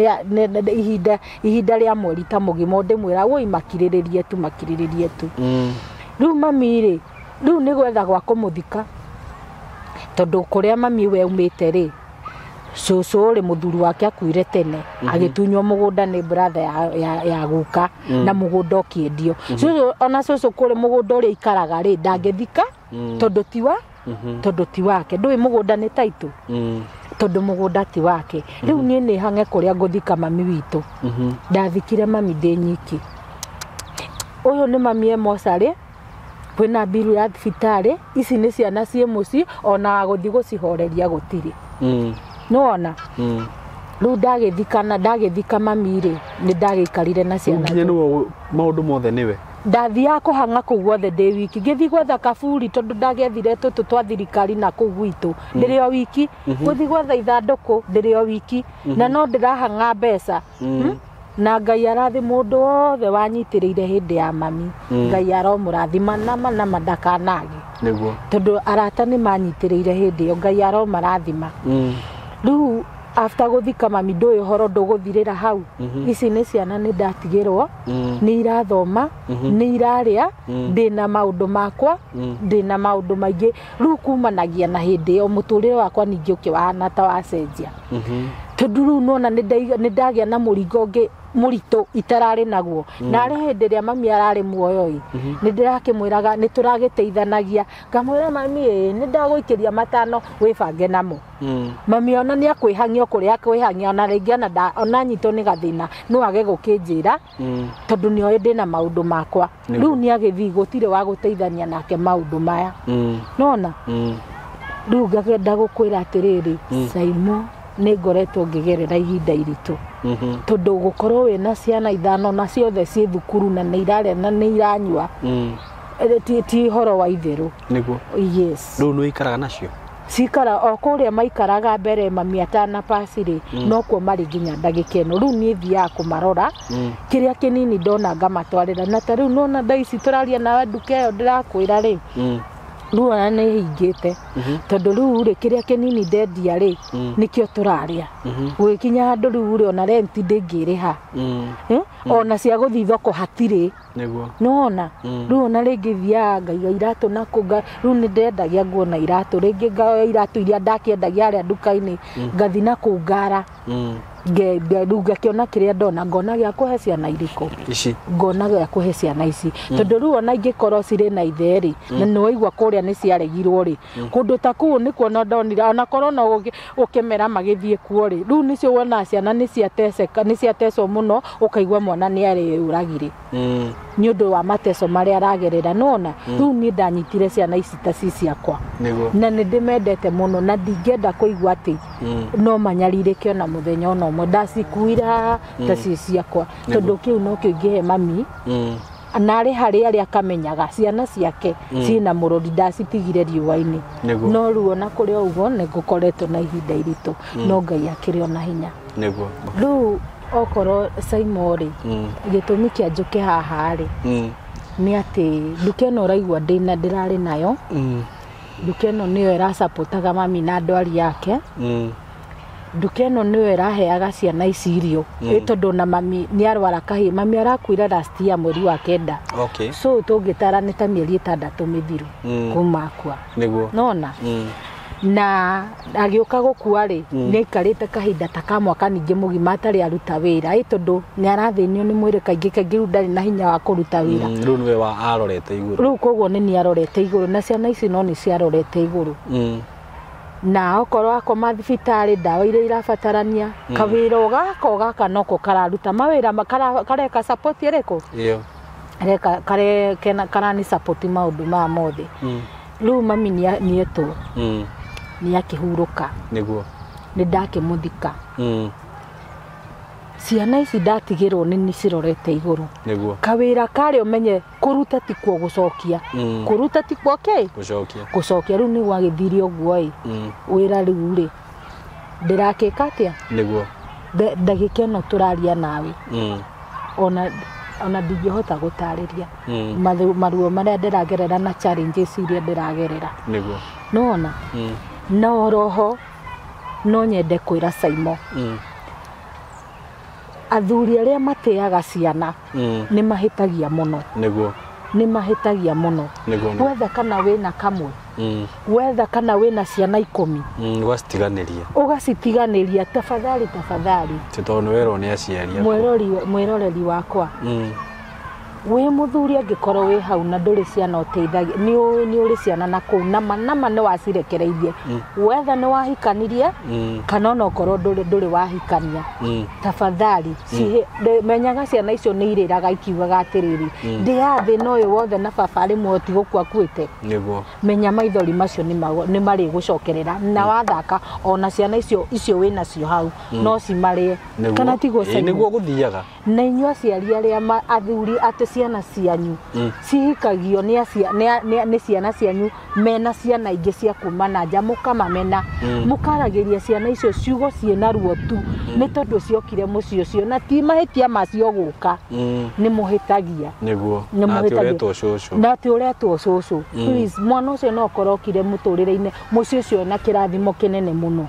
ihinda rĩa mweri ta mũgima ndĩmwĩra woi makirĩrĩrie tu makirĩrĩrie tu. Rĩu mami rĩ rĩu nĩ gwetha gwa kũmũthika tondũ kũrĩa mami we umĩte rĩ cũcũ rĩ mũthuri wake akuire tene agĩtunywo mũgũnda nĩ brother ya guka na mũgũnda ũkĩendio. Cũcũ ona cũcũ kũrĩ mũgũnda ũrĩa aikaraga rĩ ndangĩthika tondũ tiwa tondũ ti wake. Ndũĩ mũgũnda nĩ taitũ tondũ mũgũnda ti wake. Rĩu niĩ nĩ hang'e kũrĩa ngũthika mami witũ. Ndathikire mami ndĩ nyiki. Ũyũ nĩ mami e mocarĩ kwĩna mbiru ya thibitarĩ ici nĩ ciana ciĩ mũciĩ ona gũthiĩ gũcihoreria gũtirĩ. Nĩwona? Rĩu ndagĩthikana ndagĩthika mami rĩ nĩ ndagĩikarire na ciana. Nginya nĩwe maũndũ mothe nĩwe. Ndathiaga kũhang'a kũu guothe ndĩ wiki ngĩthiĩ gwetha kaburi tondũ ndagĩethire tũtũ twa thirikari na kũu gwitũ ndĩrĩ o wiki gũthiĩ gwetha ithandũkũ ndĩrĩ o wiki na no ndĩrahang'a mbeca. Na Ngai arathi mũndũ wothe wanyitĩrĩire hĩndĩ ya mami. Ngai aromũrathima nama nama ndakanage. Nĩguo. Tondũ arata nĩ manyitĩrĩire hĩndĩ ĩyo Ngai aromarathima. Rĩu after gũthika mami ndũĩ ũhoro ndũgũthirĩra hau. Ici nĩ ciana nĩ ndatigĩrwo nĩ irathoma nĩ irarĩa ndĩna maũndũ makwa ndĩna maũndũ maingĩ. Rĩu kumanagia na hĩndĩ ĩyo mũtũrĩre wakwa ningĩ ũkĩwahana ta wacenjia. Tondũ rĩu nĩwona nĩ ndagĩa na mũrigo ũngĩ mũritũ itararĩ naguo. Na arĩ hĩndĩ ĩrĩa mami ararĩ muoyo ĩ nĩ ndĩrakĩmwĩraga nĩ tũragĩteithanagia ngamwĩra mami ĩ nĩ ndagũikĩria matano wĩbange namo. Mami ona nĩ akwĩhang'ia kũrĩa akwĩhang'ia ona rĩngĩ ona nyitwo nĩ gathĩna no age gũkĩnjĩra tondũ nĩoĩ ndĩna maũndũ makwa. Rĩu nĩ agĩthiĩ gũtirĩ wa gũteithania nake maũndũ maya. Nĩwona? Rĩu ngakĩenda gũkwĩra atĩrĩrĩ Saimo nĩ ngoretwo ngĩgerera ihinda iritũ. Tondũ gũkorwo wĩna ciana ithano na ciothe ciĩ thukuru na nĩ irarĩa na nĩ iranyua ti ũhoro wa itherũ. Nĩguo. Yes. Rĩu nĩ ũikaraga nacio? Cikara o kũrĩa maikaraga mbere mami atana pass rĩ nokuo marĩ nginya ndagĩka ĩno. Rĩu niĩ thiaga kũmarora kĩrĩa kĩnini ndona ngamatwarĩra na ta rĩu nĩwona thaa ici tũraria nawe nduka ĩyo ndĩrakwĩra rĩ rĩu ona nĩ hingĩte tondũ rĩu rĩ kĩrĩa kĩnini ndendia rĩ nĩkĩo tũrarĩa. Gũgĩkinya handũ rĩu rĩ ona renti ndĩngĩrĩha. Ona cia gũthiĩ thoko hatirĩ. Nĩguo. Nĩwona? Rĩu ona rĩngĩ thiaga ngaiga iratũ na kũ rĩu nĩ ndendagia nguo na iratũ rĩngĩ ngaoya iratũ iria ndakĩendagia harĩa nduka-inĩ ngathiĩ na kũu ngara rĩu ngakĩona kĩrĩa ndona ngona gĩa kũhe ciana irĩkũ ici ngona gĩa kũhe ciana ici tondũ rĩu ona ingĩkorwo cirĩ na ithe rĩ na nĩwaigua kũrĩa nĩ ciaregirwo rĩ kũndũ ta kũu nĩkuo ndonire ona korwo no ũkĩmera magĩthiĩ kuo rĩ rĩu nĩcio wonaga ciana nĩ ciatecwo mũno ũkaigua mwana nĩ arĩũragire nĩ ũndũ wa mateco marĩa aragerera. Nĩwona? Rĩu niĩ ndanyitire ciana ici ta ci ciakwa na nĩ ndĩmendete mũno na ndingĩenda kũigua atĩ no manyarirĩke ona mũthenya ona ũmwe ndacikuira ta ci ciakwa tondũ kĩu nokĩo ingĩhe mami na arĩ harĩ arĩa akamenyaga ciana ciake ciĩna mũrori ndacitigire riũa-inĩ. No rĩu ona kũrĩ o ũguo nĩ ngũkoretwo na ihinda iritũ no Ngai akĩrĩ ona hinya. Nĩguo. Rĩu okorwo Saimo rĩ gĩtũmi kĩa njũke haha rĩ Nĩ atĩ nduka ĩno ũraigua ndĩna ndĩrarĩ nayo, nduka ĩno nĩyo ĩracapotaga mami na ndwari yake. Nduka ĩno nĩyo ĩraheaga ciana ici irio, ĩ tondũ na mami nĩ arwara kahĩ, mami arakuire last year mweri wa 9. So tũngĩtara nĩ ta mĩeri 6 mĩthiru kuma akua. Nĩguo. Nona na agĩũka gũkua rĩ, nĩ aikarĩte kahinda ta ka mwaka ningĩ mũgima atarĩ aruta wĩra, ĩ tondũ nĩ arathĩnio nĩ mwĩrĩ kaingĩ kaingĩ, rĩu ndarĩ na hinya wa kũruta wĩra. Rĩu nĩwe wa arorete igũrũ. Rĩu koguo nĩ niĩ arorete igũrũ, na ciana ici no nĩ ciarorete igũrũ. Na okorwo akoma thibitarĩ, ndawa iria irabatarania, kawĩra o gaka o gaka noko kararuta mawĩra kareka support ĩrĩkũ? Ĩyo. Kareka karani support maũndũ maya mothe. Rĩu mami nĩetwo, nĩ akĩhurũka. Nĩguo. Nĩ ndakĩmũthika. Ciana ici ndatigĩrwo nĩ nĩ cirorete igũrũ. Nĩguo. Kawĩra karĩa ũmenye kũruta ti kuo gũcokia. Kũruta ti kuo kĩ? Gũcokia. Gũcokia. Rĩu nĩ gwagĩthire ũguo ĩ. Wĩra rĩu rĩ, ndĩrakĩka atĩa? Nĩguo. Ndagĩka ĩno tũraria nawe. Ona ndingĩhota gũtarĩria maruo marĩa ndĩragerera na challenges iria ndĩragerera. Nĩguo. Nona no roho no nyende kwĩra Saimo, athuri arĩa mateaga ciana nĩ mahĩtagia mũno. Nĩguo. Nĩ mahĩtagia mũno. Nĩguo. Wetha kana wĩna kamwe, wetha kana wĩna ciana 10, Ũgacitiganĩria. Ũgacitiganĩria, tafadhali tafadhali. Ti tondũ nĩ werwo nĩ aciari aku. Mwĩroreri wakwa, wĩ mũthuri angĩkorwo wĩ hau na ndũrĩ ciana ũteithagia, nĩ ũrĩ ciana na kũu nama nama nĩ wacirekereirie, wetha nĩ wahikanirie kana ona okorwo ndũrĩ wahikania, tafadhali menyaga ciana icio nĩ irĩraga ikiugaga atĩrĩrĩ, ndĩ thĩna ũyũ wothe na baba arĩ muoyo ti gũkua akuĩte. Nĩguo. Menya maithori macio nĩ marĩgũcokerera, na wathaka ona ciana icio wĩnacio hau no cimarĩe. Kana tiguo Saimo? Nĩguo gũthiaga. Na inyuĩ aciari arĩa athuri atĩ ciana cianyu cihikagio nĩ ciana cianyu mena ciana ingĩ cia kuma na nja, mũkamamena, mũkaragĩria ciana icio ciugo ciĩna ruo tu nĩ tondũ ciokire mũciĩ ũcio na ti mahĩtia macio gũka, nĩ mũhĩtagia. Nĩguo. Na atĩ ũretwo cũcũ. Na atĩ ũretwo cũcũ. Please, mwana ũcio no okorwo okire mũtũrĩre-inĩ mũciĩ ũcio na kĩrathimo kĩnene mũno.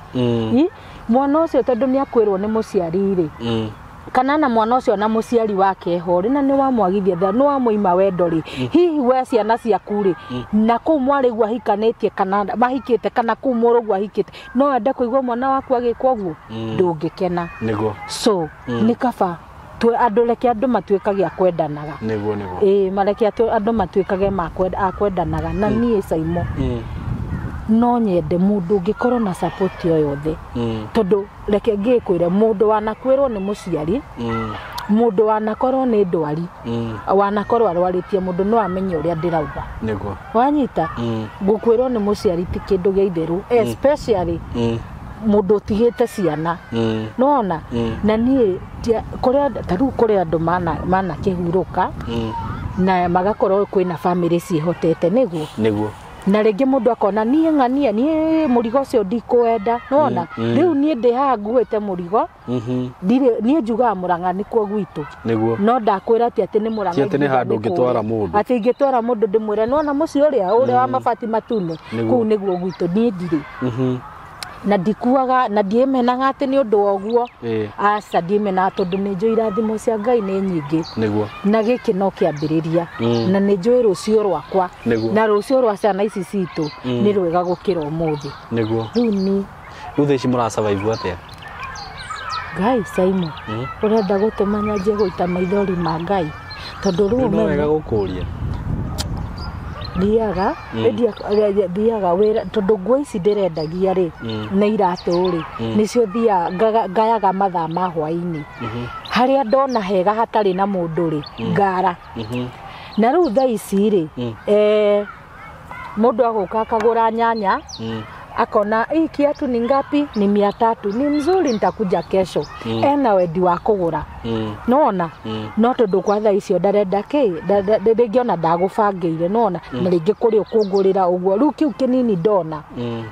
Mwana ũcio tondũ nĩ akwĩrwo nĩ mũciari rĩ, kana na mwana ũcio na mũciari wake ho rĩ, na nĩ wamwagithia tha, nĩ wamũima wendo rĩ, hihi we ciana ciaku rĩ, na kũu mwarĩguo ahikanĩtie kana mahikĩte kana kũu mũrũguo ahikĩte, no wende kũigua mwana waku agĩkwo ũguo? Ndũngĩkena. Nĩguo. So nĩ kaba andũ reke andũ matuĩkage a kwendanaga. Nĩguo nĩguo. Ĩĩ, mareke andũ matuĩkage a kwendanaga. Na niĩ Saimo no nyende mũndũ ũngĩkorwo na support o yothe, tondũ reke ngĩkwĩre, mũndũ wanakwĩrwo nĩ mũciari, mũndũ wanakorwo nĩ ndwari, wanakorwo arwarĩtie mũndũ no amenye ũrĩa ndĩrauga. Nĩguo. Wanyita? Gũkwĩrwo nĩ mũciari ti kĩndũ gĩa itherũ, especially mũndũ ũtigĩte ciana. Nona na niĩ kũrĩa ta rĩu kũrĩ andũ manakĩhurũka na magakorwo kwĩna bamĩrĩ ciĩhotete. Nĩguo. Nĩguo. Na rĩngĩ mũndũ akona niĩ ng'ania niĩ mũrigo ũcio ndikwenda. Nona rĩu niĩ ndĩ haha nguĩte mũrigo, ndirĩ niĩ njugaga Mũrang'a nĩkuo gwitũ. Nĩguo. No ndakwĩra ti atĩ nĩ Mũrang'a, ti atĩ nĩ handũ ũngĩtwara mũndũ. Atĩ ingĩtwara mũndũ ndĩmwĩre nĩwona mũciĩ ũrĩa wa mabati matune, kũu nĩguo gwitũ, niĩ ndirĩ. Na ndikuaga na ndiĩmenaga atĩ nĩ ũndũ wa ũguo. Aca, ndiĩmenaga tondũ nĩ njũĩ irathimo cia Ngai nĩ nyingĩ. Nĩguo. Na gĩkĩ no kĩambĩrĩria. Na nĩ njũĩ rũciũ rwakwa. Nĩguo. Na rũciũ rwa ciana ici citũ nĩ rwega gũkĩra ũmũthĩ. Nĩguo. Rĩu ni Rĩu thaa ici mũra survive atĩa? Ngai Saimo, ũrenda gũtũma nyanjie gũita maithori ma Ngai tondũ rĩu No wega gũkũria. Thiaga thiaga wĩra tondũ nguo ici ndĩrendagia rĩ na iratũ rĩ nĩcio thiaga ngayaga mathaa ma hwaĩ-inĩ, harĩa ndona hega hatarĩ na mũndũ rĩ ngara. Na rĩu thaa ici rĩ, mũndũ agũka akagũra nyanya, Akona hii kiatu ni ngapi? Ni 300. Ni mzuri, nitakuja kesho. Ena wendi wa kũgũra. Nona no tondũ kwa thaa icio ndarenda kĩ rĩngĩ ona ndagũbangĩire, nona na rĩngĩ kũrĩ ũkũngũrĩra ũguo. Rĩu kĩu kĩnini ndona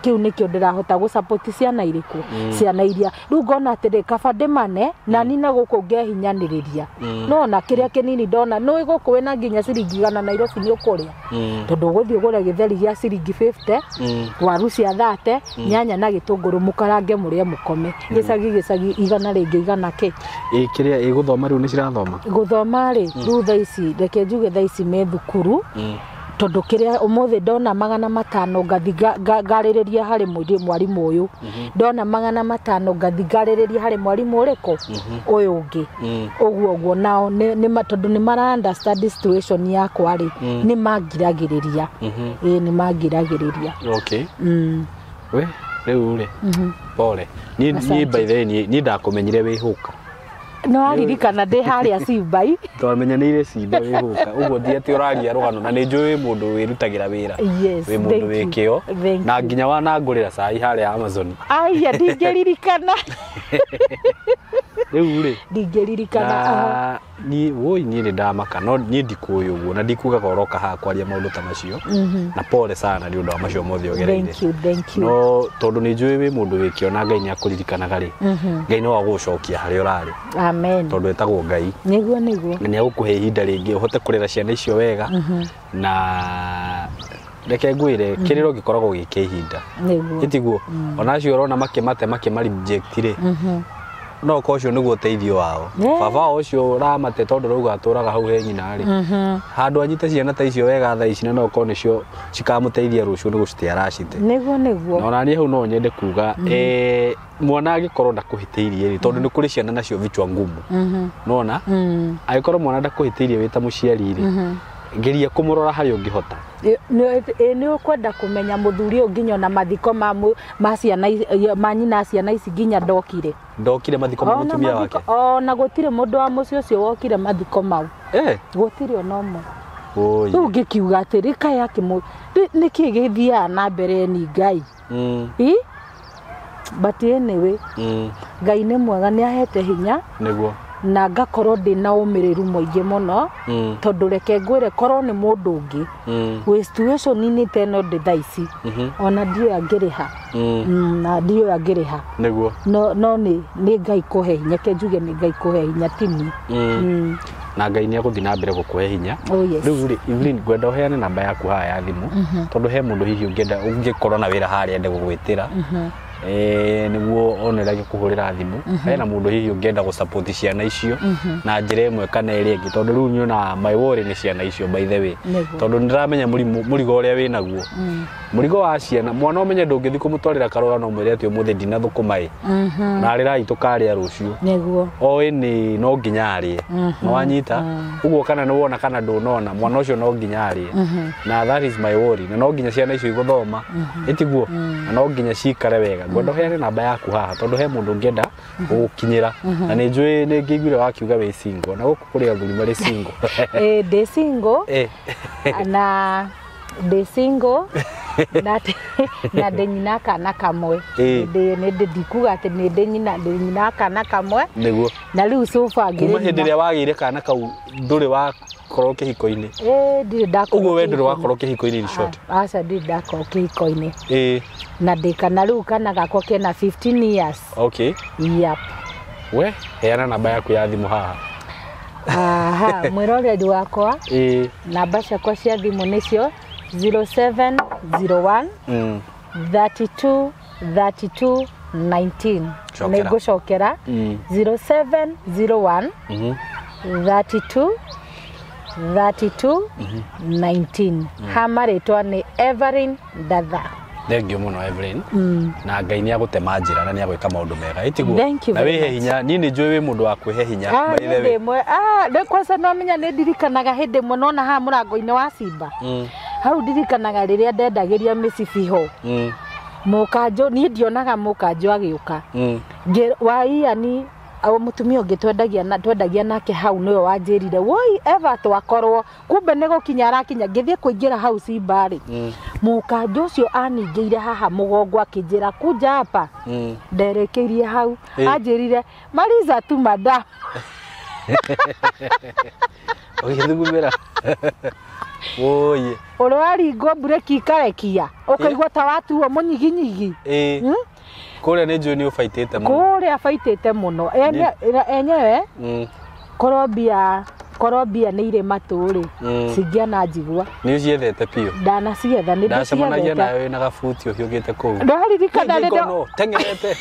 kĩu nĩkĩo ndĩrahota gũsupport ciana irĩkũ, ciana iria rĩu ngona atĩrĩ kaba ndĩmane na nina gũkũ ngehinyanĩrĩria. Nona kĩrĩa kĩnini ndona nĩ gũkũ wĩna nginya ciringi 100 Nairobi nĩ ũkũrĩa, tondũ ũgũthiĩ ũgũre gĩtheri gĩa ciringi 50, waru cia 30, nyanya na gĩtũngũrũ, mũkarange mũrĩe mũkome. Gĩcagi gĩcagi 100 rĩngĩ 100 kĩ. Ĩ kĩrĩa ĩgũthoma rĩu nĩ cirathoma? Gũthoma rĩ, rĩu thaa ici reke njuge thaa ici me thukuru, tondũ kĩrĩa ũmũthĩ ndona 500 ngathi ngarĩrĩria harĩ mwarimũ ũyũ, ndona 500 ngathi ngarĩrĩria harĩ mwarimũ ũrĩkũ ũyũ ũngĩ, ũguo ũguo nao tondũ nĩ mara understand situation yakwa rĩ, nĩ mangiragĩrĩria. Ĩĩ, nĩ mangiragĩrĩria. Okay. We rĩu rĩ, pole. Niĩ by the way niĩ ndakũmenyire wĩ hũka. No waririkana ndĩ harĩa Simbai. Twamenyanĩire Simba wĩ hũka, ũguo ti atĩ ũragia rũgano, na nĩ njũĩ wĩ mũndũ wĩrutagĩra wĩra, wĩ mũndũ wĩ kĩo, na nginya wanangũrĩra cai harĩa Amazon. Aya, ndingĩririkana. Rĩu rĩ, ndingĩririkana. Niĩ woi niĩ nĩ ndamaka, no niĩ ndikũĩ ũguo na ndikugaga ũroka haha kwaria maũndũ ta macio, na pole sana nĩ ũndũ wa macio mothe ũgereire. Thank you, thank you. No tondũ nĩ njũĩ wĩ mũndũ wĩ kĩo na Ngai nĩ akũririkanaga rĩ, Ngai no agũgũcokia harĩa ũrarĩ. Amen. Tondũ etagwo Ngai. Nĩguo, nĩguo. Na nĩ agũkũhe ihinda rĩngĩ ũhote kũrera ciana icio wega, na reke ngwĩre kĩrĩro gĩkoragwo gĩ kĩa ihinda. Nĩguo. Ĩtiguo ona acio ũrona makĩmate makĩma reject rĩ, no ko ũcio nĩguo ũteithio wao. Baba wao ũcio ũramate tondũ rauga atũraga hau he nyina rĩ, handũ anyite ciana ta icio wega thaa ici, na no korwo nĩcio cikamũteithia rũciũ nĩ gũcite aracite. Nĩguo, nĩguo. Na ona niĩ hau no nyende kuga mwana angĩkorwo ndakũhĩtĩirie rĩ, tondũ nĩ kũrĩ ciana nacio vichwa ngumu, nona angĩkorwo mwana ndakũhĩtĩirie wĩ ta mũciari rĩ, geria kũmũrora harĩa ũngĩhota. Nĩ ũkwenda kũmenya mũthuri ũyũ nginya ona mathiko ma ciana ma nyina ciana ici nginya ndokire. Ndokire mathiko ma mũtumia wake? Ona gũtirĩ mũndũ wa mũciĩ ũcio wokire mathiko mau. Gũtirĩ ona ũmwe. Rĩu ngĩkiuga atĩrĩ, kaĩ akĩmũ nĩkĩ gĩthiaga na mbere ni Ngai? But anyway, Ngai nĩ mwega, nĩ ahete hinya. Nĩguo. Na ngakorwo ndĩ na ũmĩrĩru mũingĩ mũno, tondũ reke ngwĩre korwo nĩ mũndũ ũngĩ wĩ situation-inĩ ta ĩno ndĩ thaa ici, ona ndiũĩ angĩrĩha. Na ndiũĩ angĩrĩha. Nĩguo. No, no nĩ Ngai kũhe hinya, ke njuge nĩ Ngai kũhe hinya tini. Na Ngai nĩ egũthiĩ na mbere gũkũhe hinya. Oh, yes. Rĩu rĩ, Evelyn, ngwenda ũheane namba yaku haha ya thimũ, tondũ he mũndũ hihi ũngĩenda ũngĩkorwo na wĩra harĩa ende gũgwĩtĩra, nĩguo one ũrĩa angĩkũhũrĩra thimũ. Hena mũndũ hihi ũngĩenda gũsupport ciana icio na njĩra ĩmwe kana ĩrĩa ĩngĩ, tondũ rĩu nyonaga my worry nĩ ciana icio by the way. Tondũ nĩndĩramenya mũrigo ũrĩa wĩnaguo. Mũrigo wa ciana, mwana ũmenye ndũngĩthiĩ kũmũtwarĩra karũgano ũmwĩre atĩ ũmũthĩ ndinathũkũma ĩ. Na rĩrai tũkarĩa rũciũ. Nĩguo. Oĩ nĩ no nginya arĩe. Nĩ wanyita? Ũguo kana nĩ wona kana ndũnona, mwana ũcio no nginya arĩe. Na that is my worry. Na no nginya ciana icio igũthoma. Ĩtiguo? Na no nginya cikare wega. Ngwenda ũheane namba yaku haha tondũ he mũndũ ũngĩenda gũgũkinyĩra. Na nĩ njũĩ nĩ ngĩiguire wakiuga wĩ single. Na gũkũ kũrĩ athuri marĩ single. Ndĩ single. Na ndĩ single. Na ndĩ nyina kana kamwe. Ndikuga atĩ nĩ ndĩ nyina kana kamwe. Nĩguo. Na rĩu so far ngĩrĩ Kuma hĩndĩ ĩrĩa wagĩire kana kau ndũrĩ wakorwo kĩhiko-inĩ? Ndirĩ ndakorwo Ũguo we ndũrĩ kĩhiko-inĩ. wakorwo kĩhiko-inĩ in short? Aca, ndirĩ ndakorwo kĩhiko-inĩ. Na ndĩ kana rĩu kana gakwa kena 15 years. Okay. Yep. We, heana namba yaku ya thimũ haha. Aha, mwĩroreri wakwa. Namba ciakwa cia thimũ nĩcio 0701 32 32 19. Cokera. Nĩngũcokera. 0701 32 32 19. Ha marĩtwa nĩ Evelyn Ndatha. Thank you mũno Evelyn. Na Ngai nĩ agũtema njĩra na nĩ agwĩka maũndũ mega. Ĩtiguo? Thank you Na very wĩhe much. hinya. Niĩ nĩ njũĩ wĩ mũndũ wa kwĩhe hinya, by the way. Hĩndĩ ĩmwe, nĩ kwanza no menya nĩ ndirikanaga hĩndĩ ĩmwe nona haha mũrango-inĩ wa Simba. Hau ndirikanaga rĩrĩa ndendagĩria mĩcibi ho. Mũkanjũ, niĩ ndionaga mũkanjũ agĩũka. Wa Ian Mũtumia ũngĩ twendagia nake hau nĩwe wanjĩrire, woi Eva, twakorwo kumbe nĩ gũkinya arakinya. Ngĩthiĩ kũingĩra hau Simba rĩ, mũkanjũ ũcio aningĩire haha mũgongo akĩnjĩra, "Kuja hapa." Nderekeirie hau. Anjĩrire, "Maliza tu, madam." Ũgĩthugumĩra wũi. Ũrĩa waringwo mbureki ikarekia, ũkaigua ta watuo mũnyiginyigi. Kũrĩa nĩ njũĩ nĩ ũbaitĩte mũno. Kũrĩa baitĩte mũno. Enyewe korwo mbia nĩ irĩ matũ rĩ, cingĩana njigua. Nĩ ũciethete biũ. Ndanacietha, nĩ Ndacemanagia ndĩciethete. Nawe wĩna gabuti ũhiũkĩte kũu. Ndwaririkana rĩrĩa Ngono teng'erete.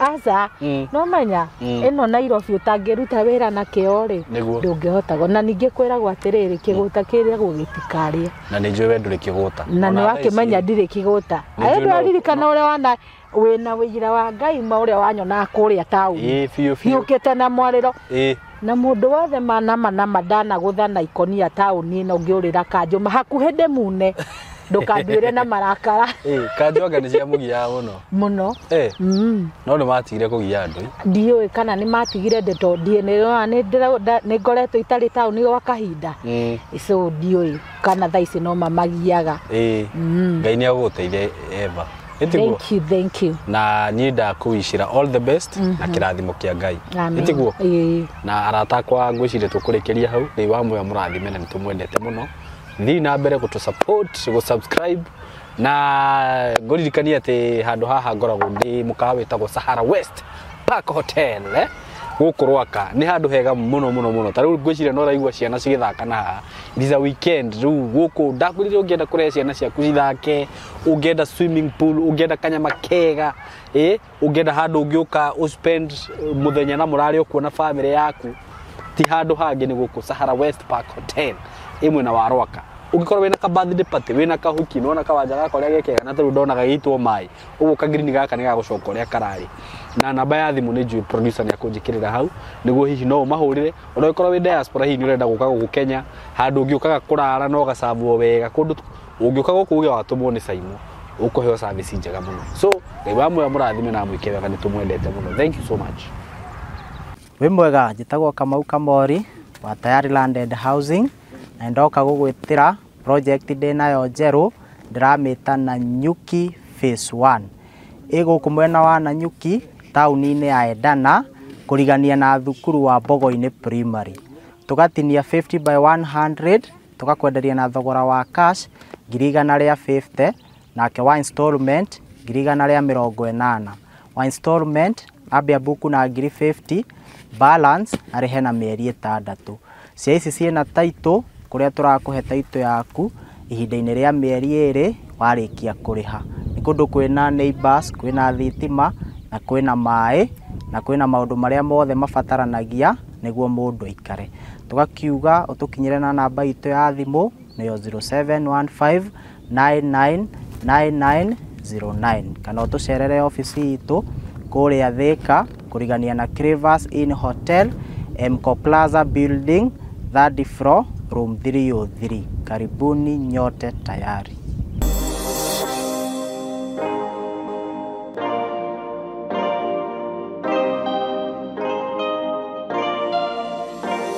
Aca. No menya ĩno Nairobi ũtangĩruta wĩra na kĩo rĩ, Nĩguo. ndũngĩhota. Na ningĩ kwĩragwo atĩrĩrĩ, kĩgũta kĩrĩagwo gĩtikarĩe. Na nĩ njũĩ we ndũrĩ kĩgũta. Na Ona nĩ thaa ici- wakĩmenya ndirĩ kĩgũta. Nĩ njũĩ Aĩ, ndwaririkana ũrĩa wana wĩna wĩira wa Ngai ma ũrĩa wanyonaga kũrĩa taũni Ĩĩ, biũ biũ. hiũkĩte na mwarĩro na mũndũ wothe manama nama ndanagũtha na ikonia taũni ĩno ngĩũrĩra kanjũ hakuhĩ ndĩmune, ndũkanduĩre na marakara. Ĩĩ, kanjũ anga nĩ ciamũgiaga mũno. Mũno. No nĩ matigire kũgia andũ. Ndiũĩ kana nĩ matigire ndeto, ndiĩ nĩ ngoretwo itarĩ taũni gwa kahinda, so ndiũĩ kana thaa ici no mamagiaga. Ngai nĩ agũgũteithia, Eva. Ĩtiguo? Thank you, thank you. Na niĩ ndakũwicĩra all the best na kĩrathimo kĩa Ngai. Amen. Ĩtiguo? Ĩĩ. Na arata akwa, ngwĩciria tũkũrĩkĩria hau. Ngai wa muoyo mũrathime na nĩ tũmwendete mũno. Thiĩ na mbere gũtũ support, gũ subscribe, na ngũririkania atĩ handũ haha ngoragwo ndĩ mũkawa wĩtagwo Sahara West Park Hotel, eh? Gũkũ Rwaka nĩ handũ hega mũno mũno mũno. Ta rĩu ngwĩciria no ũraigua ciana cigĩthaka na haha. It is a weekend. Rĩu gũkũ ndakwĩrire, ũngĩenda kũrehe ciana ciaku cithake, ũngĩenda swimming pool, ũngĩenda kanyama kega, ũngĩenda handũ ũngĩũka ũspend mũthenya na mũrare ũkuo na family yaku, ti handũ hangĩ, nĩ gũkũ Sahara West Park Hotel ĩ mwena wa Rwaka. Ũngĩkorwo wĩna ka birthday party, wĩna kahuki, nĩwona kawanja gaka ũrĩa gekega, na tarĩu ndona gagĩitwo maĩ ũguo, kagirini gaka nĩ gagũcoka ũrĩa kararĩ. Na namba ya thimũ nĩ njũĩ producer nĩ akũnjĩkĩrĩra hau, nĩguo hihi no ũmahũrĩre. Ona ũngĩkorwo wĩ diaspora, hihi nĩ ũrenda gũka gũkũ Kenya, handũ ũngĩũkaga kũrara na ũgacabwo wega, kũndũ ũngĩũka gũkũ uge watũmwo nĩ Saimo, ũkũheo service njega mũno. So Ngai wa muoyo mũrathime na amwĩke wega, nĩ tũmwendete mũno. Thank you so much. Wĩ mwega, njĩtagwo Kamau Kamori wa Tayari Landed Housing, na ndoka gũgwĩtĩra project ndĩnayo njerũ, ndĩramĩta Nanyuki Phase 1. Ĩ gũkũ mwena wa Nanyuki, taũni-inĩ ya Edana, kũrigania na thukuru wa Mbogo-inĩ Primary. Tũgatinia 50 by 100, tũgakwenderia na thogora wa cash 150,000, nake wa installment 180,000. Wa installment ambia buku na 50,000, balance arĩhe na mĩeri 6. Cia ici ciĩna title, kũrĩa tũrakũhe title yaku ihinda-inĩ rĩa mĩeri 2 warĩkia kũrĩha. Nĩ kũndũ kwĩna neighbors, kwĩna thitima na kwĩna maĩ na kwĩna maũndũ marĩa mothe mabataranagia nĩguo mũndũ aikare. Tũgakiuga ũtũkinyĩre na namba itũ ya thimũ, nĩyo 0715 999909, kana ũtũcerere obici itũ kũrĩa Thika, kũrigania na Cravers Inn Hotel, Mco Plaza Building, third floor, room 303. Karibuni nyote tayari.